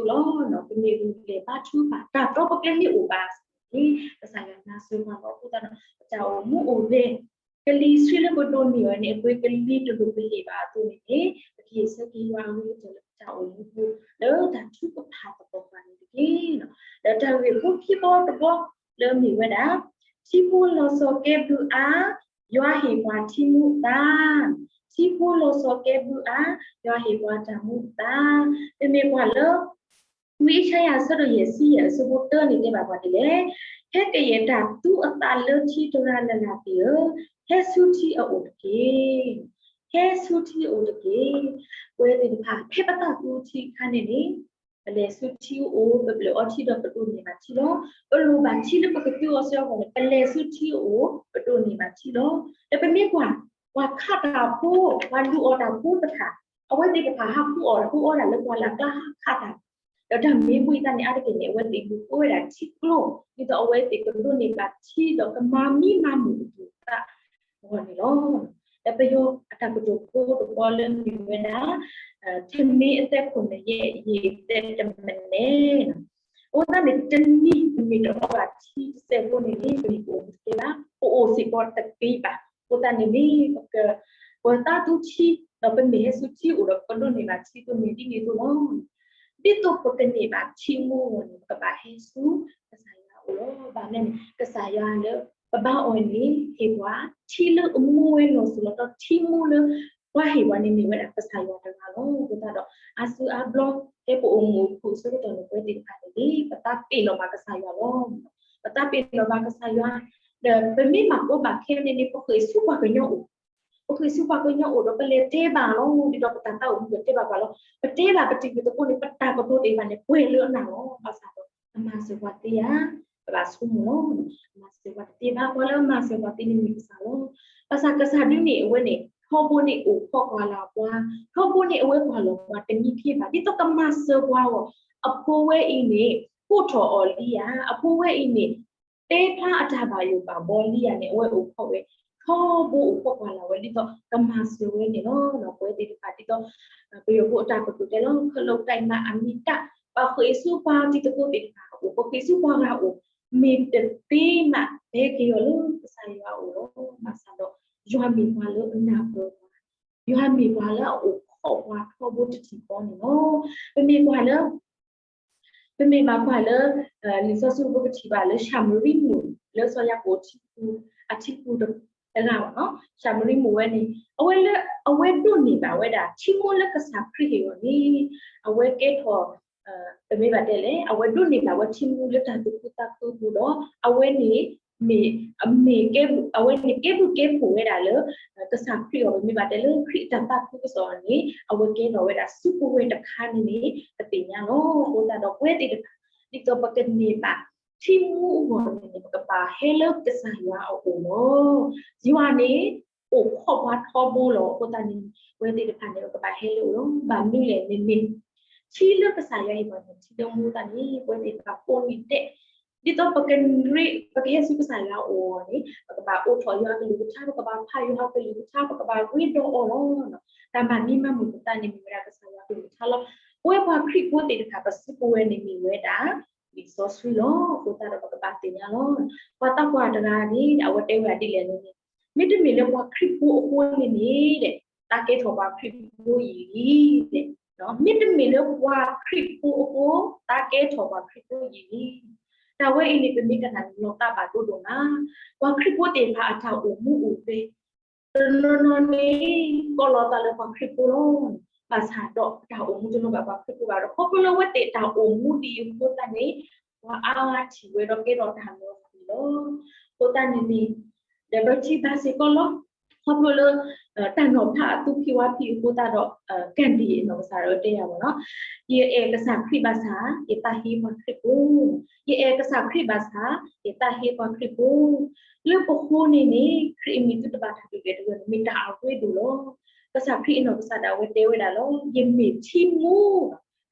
်အသိးလီၤ. ပမ့ၢ်ဂုာ်ကျဲၤဘါထုကဖၣ် တၢ်တီပကျဲမ့ၢ်အိၣ်ဘၣ်န့ၣ် ကစၢ်ယွၤမၤစၢၤပှၤလီၤ. အဃိသတးဒီး ပတၢ်အိၣ်မူအိၣ်ဂဲၤ ကလံၤဆှံလၢပဒိးန့ၢ်အီၤန့ၣ် အပှ့ၤကလံၤတလိၣ်ပဟ့ၣ်ဘၣ်အသိးန့ၣ်န့ၣ် ပကဟ့ၣ်ဆၢက့ၤယွၤအဂ့ၤကတၢၢ်လၢပတၢ်အိၣ်မူပူၤ လၢတၢ်ထုကဖၣ်သပှၢ်ပှၢ်န့ၣ်တက့ၢ်. ဒီးတၢ်ဂ့ၢ်ဖိခံဘီတဘီလၢမ့ၢ်ဝဲဒၣ် ထံဖိလီၤစီၤကဲဘျုးအါ, ယွၤဟ့ၣ်ပှၤထံမူအသါ, ထံဖိလီၤစီၤကဲဘျုးအါ, ယွၤဟ့ၣ်ပှၤတၢ်မူအသါ. ပမ့ၢ်ကွၢ်လၢ ဝံယၡါယၤ အဆၢဒိၣ်ယဲၢ်ဆံယဲၢ် အဆၢဖိတၢန့ၣ် တဲဘၣ်ပှၤဒ်လဲၣ်, ဟဲကယဲၢ်တၢ်သူအသးလၢထံတဂၤလၢ်လၢ်သ့ၣ်ဧၢ, ဟဲဆူထံအအိၣ်တက့ၢ်. ဟဲဆူထံအအိၣ်တက့ၢ်. ပဝဲသ့ၣ်တဖၣ် ဖဲပသးသူထံအခါန့ၣ်န့ၣ် ပလဲၤဆူထံအအိၣ် ပပျၢၢ်အီထံဒီးပဒိးန့ၢ်ဘၣ်ထံလီၤ. ပလိၣ်ဘၣ်ထံလၢပကသူအီၤစ့ၢ်ကီးန့ၣ် ပလဲၤဆူထံအအိၣ် ပဒိးန့ၢ်ဘၣ်ထံလီၤ. ဒီးပမ့ၢ်ကွၢ် ပှၤခးတၢ်ဖိ ပှၤဒုးအီၣ်တၢ်ဖိတဖၣ် အဝဲသ့ၣ်တဖၣ် ဟးဃုအီၣ်တၢ်ဖိအီၣ်တၢ်လၢပှၢ်လၢ်ကျါ ဟးခးတၢ် ဒီးတၢ်မ့ၢ်ဝံသးန့ၣ် အါတက့ၢ်န့ၣ် အဝဲသ့ၣ်လူၤဃုဝဲဒၣ်ထံကျိ ဒ်သိးအဝဲသ့ၣ်ကဒိးန့ၢ်ဘၣ်ထံဒီးကမၤမံမၤမုာ်အပူၤအသးအဂီၢ်န့ၣ်လီၤ. ဒီးပယီၤအတၢ်ကတိၤဖိတဘီလၢမ့ၢ်ဝဲဒၣ် ထမ့ၢ်အသဲခိၣ်နယဲၢ် ယံာ်သဲးတမနဲ အဃိသတးန့ၣ် တနံၤပမ့ၢ်တအီဘၣ်ထံတစဲးဖိန့ၣ်န့ၣ် ပအိၣ်တသ့ဘၣ်, ပအိၣ်စ့ၢ်ကီးတသ့ဘၣ်. အဃိသတးန့ၣ်န့ၣ် ပက ပသးသူထံ ဒီးပမ့ၢ်ဟဲဆူထံအအိၣ်ဒီး ပကဒိးန့ၢ်ဘၣ်ထံသိးန့ၣ်ဒ်န့ၣ်အသိးလီၤ. ဒ်သိးပကန့ၢ်ဘၣ်ထံမူအဂီၢ်န့ၣ် ပကဘၣ်ဟဲဆူကစၢ်ယွၤအအိၣ်လီၤ. ဘၣ်မနုၤလဲၣ်န့ၣ် ကစၢ်ယွၤလၢပဘါအီၤန့ၣ် ဟ့ၣ်ပှၤထံလၢအမူဝဲလီၤစိၤလီၤထီ ထံမူလၢပှၤဟ့ၣ်ပှၤန့ၣ် မ့ၢ်ဝဲဒၣ်ကစၢ်ယွၤတဂၤလီၤ. အဃိသတးဒီး အါစုအါဘျီ ဖဲပအိၣ်မူအဖုၣ်အဆၢကတီၢ်န့ၣ် ပဝဲသ့ၣ်တဖၣ်န့ၣ်န့ၣ် ပသးပ့ၤနီၣ်ဘၣ်ကစၢ်ယွၤလီၤ. ပသးပ့ၤနီၣ်ဘၣ်ကစၢ်ယွၤ ဒီးပမ့ၢ်ဘၣ်ကီဘၣ်ခဲန့ၣ်န့ၣ် ပဃ့ၢ်ဆူပှၤကညီအိၣ် ပဃ့ၢ်ဆူပှၤကညီအိၣ်ဒီး ပလဲၤတဲဘၣ်လီၤ. ဒ်သိးပတၢ်သးအိၣ်မူပတဲဘၣ်ပှၤလီၤ. ပတဲဘၣ်ပတံၤပသကိးန့ၣ် ပတၢ်ကတိၤသ့ၣ်တဖၣ်န့ၣ် ပှဲၤလၢအနၢ်လီၤ. ဘၣ်ဆၣ်ဒီး အမၤစၢၤပှၤသ့ဧါ, ပဘၣ်ဆိကမိၣ်လီၤ. အမၤစၢၤပှၤတသ့ဘၣ်. ပှၤလၢအမၤစၢၤပှၤသ့န့ၣ်မ့ၢ်ကစၢ်လီၤ. ဘၣ်ဆၣ်ကစၢ်ဒုန့ၣ် အဝဲန့ၣ် ထီဘိန့ၣ်အိၣ်ခိးကွၢ်လၢ်ပှၤ, ထီဘိန့ၣ်အဝဲကွၢ်လီၤပှၤတမံၤခံဘၣ်. ဒ်သိးကမၤစၢၤပှၤအဂီၢ် အဖိဝဲအံၤန့ၣ် ကိးထီၣ်အီၤလံဧါ, အဖိဝဲအံၤန့ၣ် တဲဖျါအတၢ်ဘၣ်ယိၣ်ဘၣ်ဘီလံဧါန့ၣ် အဝဲအိၣ်ခိးဝဲ ထီဘိအိၣ်ခိးကွၢ်လၢ်ဝဲ ဒ်သိးကမၤစၢၤဝဲန့ၣ်လီၤ. ပဝဲသ့ၣ်တဖၣ်ဒ်သိး ပယီၤဖိအတၢ်ကတိၤတဲလီၤ ခလုးတၢ်မၤအမံၤတၢ် ပှၤဃ့ၢ်ဆူပှၤတံၤသကိးသ့ၣ်တဖၣ်အအိၣ် ပဃ့ၢ်ဆူပှၤဂၤအအိၣ် မ့ၢ်တသ့မး ဟဲက့ၤအီၤလၢကစၢ်ယွၤအအိၣ်လီၤ. ဘၣ်ဆၣ်ဒီး ယွၤမ့ၢ်ပှၤလၢအနၢ်ပၢၢ်ပှၤ, ယွၤမ့ၢ်ပှၤလၢအအိၣ်ခိးပှၤထီဘိတထံၣ်ဃီန့ၣ်လီၤ. ပမ့ၢ်ကွၢ်လၢ ပမ့ၢ်ဘၣ်ကွၢ်လၢ လံာ်စီဆှံပကထံၣ်ဘၣ်လၢၡၤမရံမုၣ် လၢစီၤယၤကိာ်အထံပူၤ အထံပူၤတဂၤဘၣ်နီၤ, ၡၤမရံမုၣ်ဝဲန့ၣ် အဝဲလၢ အဝဲဒိးန့ၢ်ဘၣ်ဝဲဒၣ် ထံမူလၢကစၢ်ခရံာ်ဟ့ၣ်အီၤန့ၣ် အဝဲကဲထီၣ် ပမ့ၢ်ဘၣ်တဲလဲၣ် အဝဲဒိးန့ၢ်ဘၣ်ဝဲထံမူလၢတၢ်သူၣ်ခုသးခုအပူၤဒီး အဝဲန့ၣ် မ့ၢ် မ့ၢ်ကဲ အဝဲန့ၣ်ကဲဘျုးကဲဖှိၣ်ဝဲဒၣ်လၢ ကစၢ်ခရံာ်အီၤ ပမ့ၢ်ဘၣ်တဲလၢခရံာ်အတၢ်သးခုကစီၣ်အီၤန့ၣ် အဝဲကဲထီၣ်ဝဲဒၣ်စုကဝဲၤတခါန့ၣ်န့ၣ် ပသ့ၣ်ညါလီၤ. အဃိသတးဒီးပဝဲသ့ၣ်တဖၣ် ဒ်သိးပကန့ၢ်ဘၣ် ထံမူအဂီၢ်န့ၣ်န့ၣ် ပကဘၣ်ဟဲလၢကစၢ်ယွၤအအိၣ်လီၤ. ယွၤန့ၣ် အိၣ်ခိးပှၤထီဘိလီၤ. အဃိသတးန့ၣ် ပဝဲသ့ၣ်တဖၣ်န့ၣ် ပကဘၣ်ဟဲလၢအအိၣ်လီၤ. ဘၣ်မနုၤလဲၣ်န့ၣ်န့ၣ် ထံလၢကစၢ်ယွၤဟ့ၣ်ပှၤန့ၣ် ထံလၢမူသတးန့ၣ် ပဝဲသ့ၣ်တဖၣ်ကိးနံၤဒဲး ဒ်သိးပကရ့ ပကဟဲဆူကစၢ်ယွၤအအိၣ်န့ၣ် ပကဘၣ်အိးထီၣ်ယွၤအကလုၢ်ကထါ, ပကဘၣ်ဖးယွၤအကလုၢ်ကထါ, ပကဘၣ်ရ့ဒီးအီၤလီၤ. တၢ်မၤမံမၤမုာ်ပသးန့ၣ်မ့ၢ်ဝဲဒၣ်ကစၢ်ယွၤအကလုၢ်ကထါလီၤ. ပဝဲပှၤခရံာ်ဖိသ့ၣ်တဖၣ် ပစုကဝဲၤန့ၣ်မ့ၢ်ဝဲဒၣ် လံာ်စီဆှံလီၤ. အဃိသတးဒီးပကဘၣ်သ့ၣ်ညါလီၤ. ပှၤသးပှၢ်တဂၤန့ၣ် အဝဲတဲဝဲဒၣ်ဒ်လဲၣ်န့ၣ်န့ၣ် မ့တမ့ၢ်လၢပှၤခရံာ်ဖိအဃိန့ၣ်န့ၣ် တၢ်ကဲထီၣ်ပှၤခရံာ်ဖိယံာ်လံ မ့တမ့ၢ်လၢပှၤခရံာ်ဖိအဃိ တၢ်ကဲထီၣ်ပှၤခရံာ်ဖိယံာ်လံ. တၢ်ဝဲအံၤန့ၣ် ပမ့ၢ်ကနၣ်န့ၣ် လီၤသးဘၣ်ဒိဒိၣ်မး, ပှၤခရံာ်ဖိသ့ၣ်တဖၣ်အတၢ်အိၣ်မူအိၣ်ဂဲၤ တနီၤနီၤန့ၣ် ကိးလီၤသးလၢပှၤခရံာ်ဖိလီၤ. ဘၣ်ဆၣ်ဒီးတၢ်အိၣ်မူတလိၣ်ဘၣ်ပှၤခရံာ်ဖိဘၣ်ဒီး ခီဖျိလၢအဝဲသ့ၣ်တၢ်အိၣ်မူဒ်အံၤအဃိသတးန့ၣ် ပှၤအါဂၤထံၣ်ဝဲဒီးကဲထီၣ်တၢ်လီၤဃံၤလီၤ. အဃိသတးန့ၣ်န့ၣ် ဒီးပထံၣ်ဘၣ်စ့ၢ်ကီးလီၤ. ခီဖျိလၢ တၢ်နီၤဖးအသူၣ်ဖှံဝါဖှံအဃိသတးဒီး ကဒံၣ်အနီၢ်ကစၢ်ဒီးတဲယၤဘၣ်နီၤ, ယအဲၣ်ကစၢ်ခရံာ်ဘၣ်ဆၣ် ယသးဟ့ပှၤခရံာ်ဖိ, ယအဲၣ်ကစၢ်ခရံာ်ဘၣ်ဆၣ် ယသးဟ့ပှၤခရံာ်ဖိ, လၢပဃိန့ၣ်န့ၣ် ခရံာ်အမံၤသုတဘၣ်တၢ်ဒုးဂဲၤတဂ့ၤန့ၣ် မ့ၢ်တၢ်အရ့ဒိၣ်လီၤ. ကစၢ်ခရံာ်အနီၢ်ကစၢ်ဒၣ်ဝဲတဲဝဲဒၣ်လီၤ, ယမ့ၢ်ထံမူ,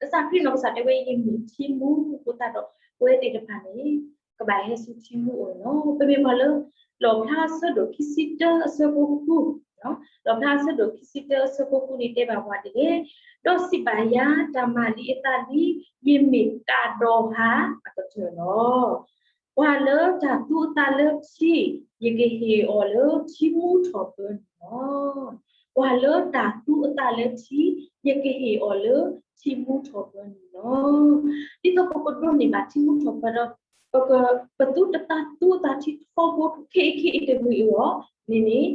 ကစၢ်ခရံာ်နီၢ်ကစၢ်တဲဝဲ ယမ့ၢ်ထံမူအဃိသတးဒီး ပဝဲသ့ၣ်တဖၣ်န့ၣ် ကဘၣ်ဟဲဆူထံမူအအိၣ်န့ၣ်လီၤ. ပမ့ၢ်ကွၢ်လၢ လီၣ်ဖျါအဆၢဒိၣ်ခံဆံတၢအဆၢဖိဃု, လီၣ်ဖျါအဆၢဒိၣ်ခံဆံတၢအဆၢဖိဃုန့ၣ်တဲဘၣ်ပှၤဒ်လဲၣ်, ဒီးစံးဘၣ်ယၤ, တၢ်မၤလံအသးလံ, ယမ့ၢ်ကဒီၤဟးအကတၢၢ်လီၤ. ပှၤလၢတၢ်သူအသးလၢထံ, ယကဟ့ၣ်အီၤလၢထံမူထီၣ်ပၢၤန့ၣ်လီၤ. ပှၤလၢတၢ်သူအသးလၢထံ, ယကဟ့ၣ်အီၤလၢထံမူထီၣ်ပၢၤန့ၣ်လီၤ. ဒ်သိးပကဒိးန့ၢ်ဘၣ်ထံမူထီၣ်ပၢၤဒီး ပက ပသူတသးသူအသးထံထီဘိခံခံအံၤတဂ့ၤအဂီၢ် န့ၣ်န့ၣ်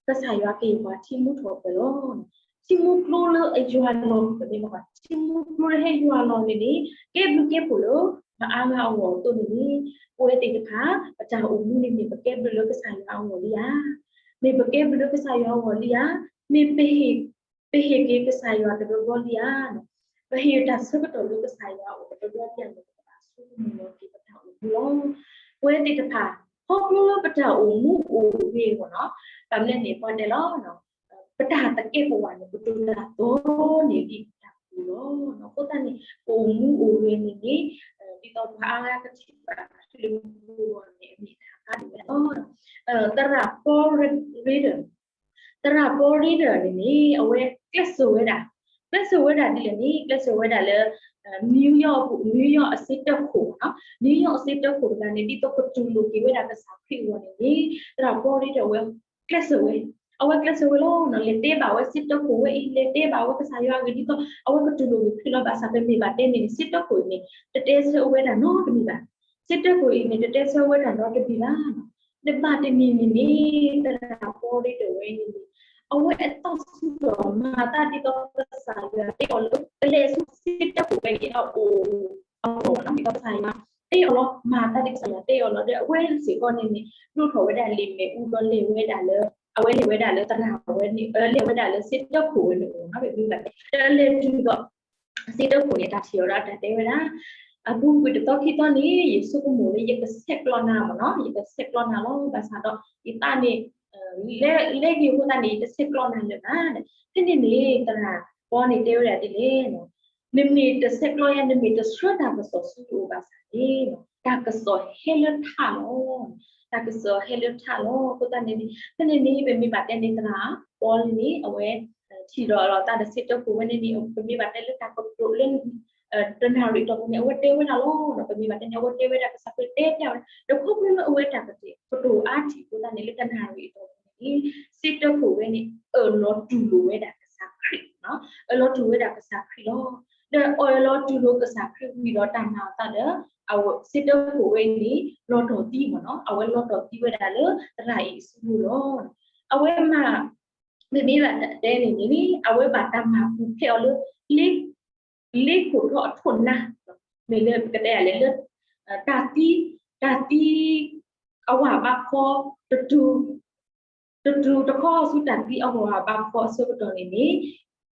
ကစၢ်ယွၤကဟ့ၣ်ပှၤထံမူထီၣ်ပၢၤလီၤ. ထံမူကျိလၢအယွၤလီၤ ပမ့ၢ်ကွၢ် ထံမူကျိလၢဟဲယွၤလီၤန့ၣ်န့ၣ် ကဲဘျုးကဲဖှိၣ်လၢ ပှၤအါဂၤအဂီၢ်အသိးန့ၣ်န့ၣ် ပဝဲသ့ၣ်တဖၣ် ပတၢ်အိၣ်မူန့ၣ် မ့ၢ်ပကဲဘျုးလၢကစၢ်ယွၤအဂီၢ်လံဧါ, မ့ၢ်ပကဲဘျုးလၢကစၢ်ယွၤအဂီၢ်လံဧါ, မ့ၢ်ပ ပဟ့ၣ်က့ၤကစၢ်ယွၤတဘျီဘျီလံဧါ, ပဟ့ၣ်တၢ်ဆၢကတီၢ်လၢကစၢ်ယွၤအအိၣ်တဘျီဘျီလံဧါန့ၣ် ပကဘၣ်ဆိကမိၣ်လီၤက့ၤပတၢ်အိၣ်မူလီၤ. ပဝဲသ့ၣ်တဖၣ် ခီဖျိလၢပတၢ်အိၣ်မူအိၣ်ဂဲၤအဂီၢ်နီၤ, ဘၣ်မနုၤလဲၣ်န့ၣ် ပှၤတဲလီၤ ပတၢ်သကဲးပဝးန့ၣ် ပဒိၣ်တၢ်သီန့ၣ်ဒ်ပတၢ်အိၣ်မူလီၤ. အဃိသတးန့ၣ် ပအိၣ်မူအိၣ်ဂဲၤန့ၣ်န့ၣ် ဒ်သိးပှၤအါဂၤကထံၣ်ဘၣ် ထူလၢပူၤအဂီၢ်န့ၣ် အမ့ၢ်တၢ်ဖးဒိၣ်ဝဲလီၤ. သရၣ် Paul Rader သရၣ် Paul Rader န့ၣ်န့ၣ် အဝဲကျဲးစၢးဝဲဒၣ်, ကျဲးစၢးဝဲဒၣ်ဒ်လဲၣ်န့ၣ် ကျဲးစၢးဝဲဒၣ်လၢ New York ပူၤ New York အစ့တၢ်ခိၣ်နီၤ, New York အစ့တၢ်ခိၣ်တဂၤန့ၣ် ဒ်သိးကတူၢ်လိာ်က့ၤဝဲဒၣ်ကစၢ်ခရံာ်အဂီၢ်န့ၣ်န့ၣ် သရၣ် Paul Rader အဝဲကျဲးစၢးဝဲ, အဝဲကျဲးစၢးဝဲလီၤ. လဲၤတဲဘၣ်ဝဲစ့တၢ်ခိၣ်ဝဲအံၤ လဲၤတဲဘၣ်ဝဲကစၢ်ယွၤအဂ့ၢ် ဒ်သိးအဝဲကတူၢ်လိာ်က့ၤခရံာ်လီၤ. ဘၣ်ဆၣ်ပမ့ၢ်ဘၣ်တဲန့ၣ်န့ၣ် စ့တၢ်ခိၣ်အံၤန့ၣ် တတဲဆၢဝဲဒၣ်နီတမံၤဘၣ်, စ့တၢ်ခိၣ်အံၤန့ၣ် တတဲဆၢဝဲဒၣ်နီတမံၤဘၣ်. နဘၣ်တနံၤန့ၣ်န့ၣ် သရၣ် Paul Rader ဝဲအံၤန့ၣ် အဝဲအသီဆူၣ်ဒီးမၤသးဒ်သိးကစၢ်ယွၤတဲအီၤလၢ ကလဲၤဆူစ့တၢ်ခိၣ်ဝဲအံၤအအိၣ် အအိၣ်နီၤ ဒ်သိးကစၢ်ယွၤတဲအီၤလီၤ, မၤသးဒ်ကစၢ်ယွၤတဲအီၤလီၤ. ဒီးအဝဲစ့ၢ်ကီးန့ၣ်န့ၣ် ဒိၣ်ထီၣ်ဝဲဒၣ်လံာ်မ့ၣ်အူဒီး လဲၤဝဲဒၣ်လၢ အဝဲလဲၤဝဲဒၣ်လၢသရၣ်ဝဲန့ၣ် လဲၤဝဲဒၣ်လၢစ့တၢ်ခိၣ်ဝဲန့ၣ်အအိၣ်နီၤ ပမ့ၢ်ဘၣ်တဲ ဒီးလဲၤတုၤဒီး စ့တၢ်ခိၣ်န့ၣ် တၢ်ထံၣ်အီၤဒီးတၢ်တဲဝဲဒၣ်, အပူၤကွံာ်တသီခံသီန့ၣ် ယဆိကမိၣ်လၢယကဆဲးကျိးနၤမ့ၢ်နီၤ, ယကဆဲးကျိးနၤလီၤ. ဘၣ်ဆၣ်ဒီး ယသးန့ၣ် လဲၤက့ၤအဃိသတးန့ၣ် ယတဆဲးကျိးနၤလၢၤဘၣ်. ဖဲန့ၣ်န့ၣ် သရၣ် Paul န့ၣ်တဲဝဲဒၣ်ဒ်လဲၣ်, နမ့ၢ်တဆဲးကျိးယၤ နမ့ၢ်တဆှၢတၢ်ကစီၣ်ဆူယအိၣ်ဘၣ်ဆၣ်န့ၣ် တၢ်ကစီၣ်ဟဲလၢထးလီၤ. တၢ်ကစီၣ်ဟဲလၢထးလီၤ. အဃိသတးန့ၣ်န့ၣ် ဖဲန့ၣ်န့ၣ် ပမ့ၢ်ဘၣ်တဲန့ၣ် သရၣ်ပီလၢန့ၣ် အဝဲ ထံၣ်ဒီးလီၤတၢ်ဒီး စ့တၢခိၣ်ဝဲန့ၣ်န့ၣ် ပမ့ၢ်ဘၣ်တဲလၢတၢ်ကတိၤလၢ တနၣ်ရံၣ်အတီၢ်ပူၤန့ၣ် အဝဲတဲဝဲဒၣ်လီၤ. ပမ့ၢ်ဘၣ်တဲန့ၣ် အဝဲတဲဝဲဒၣ် ကစၢ်ခရံာ်တဲဖျါဝဲဒၣ် ဒီးခီဖျိလၢအဝဲတၢ်ကတိၤအါထံၣ်အဃိသတးန့ၣ် လၢတနၣ်ရံၣ်အတီၢ်ပူၤန့ၣ် စ့တၢခိၣ်ဝဲန့ၣ် အၢၣ်လီၤတူၢ်လိာ်ဝဲဒၣ်ကစၢ်ခရံာ်, အၢၣ်လီၤတူၢ်ဝဲဒၣ်ကစၢ်ခရံာ်လီၤ. ဒီးအၢၣ်လီၤတူၢ်လိာ်ကစၢ်ခရံာ်ဝံၤဒီးတၢ်နာ်အသးဒီး အဝဲစ့တၢခိၣ်ဝဲန့ၣ် လီၤတီၢ်သံမ့ၢ်နီၤ အဝဲလီၤတီၢ်သံဝဲဒၣ်လၢသရၣ်အံၤအစုပူၤလီၤ. အဝဲမၤ မ့မ့ၢ်ဘၣ်တဲန့ၣ်န့ၣ် အဝဲဘၣ်တၢ်မၤပူၤဖျဲးအီၤလၢ လ့ခိၣ်ထီအထိၣ်နါ, မ့ၢ်လၢပကတဲယၤလဲၣ်လၢ တၢ်သံ တၢ်သံ အဝၤဘးဖီ တတူၢ် တတူၢ်တခီဆူတၢ်သံအဝၤဘးဖီအဆၢကတီၢ်န့ၣ်န့ၣ်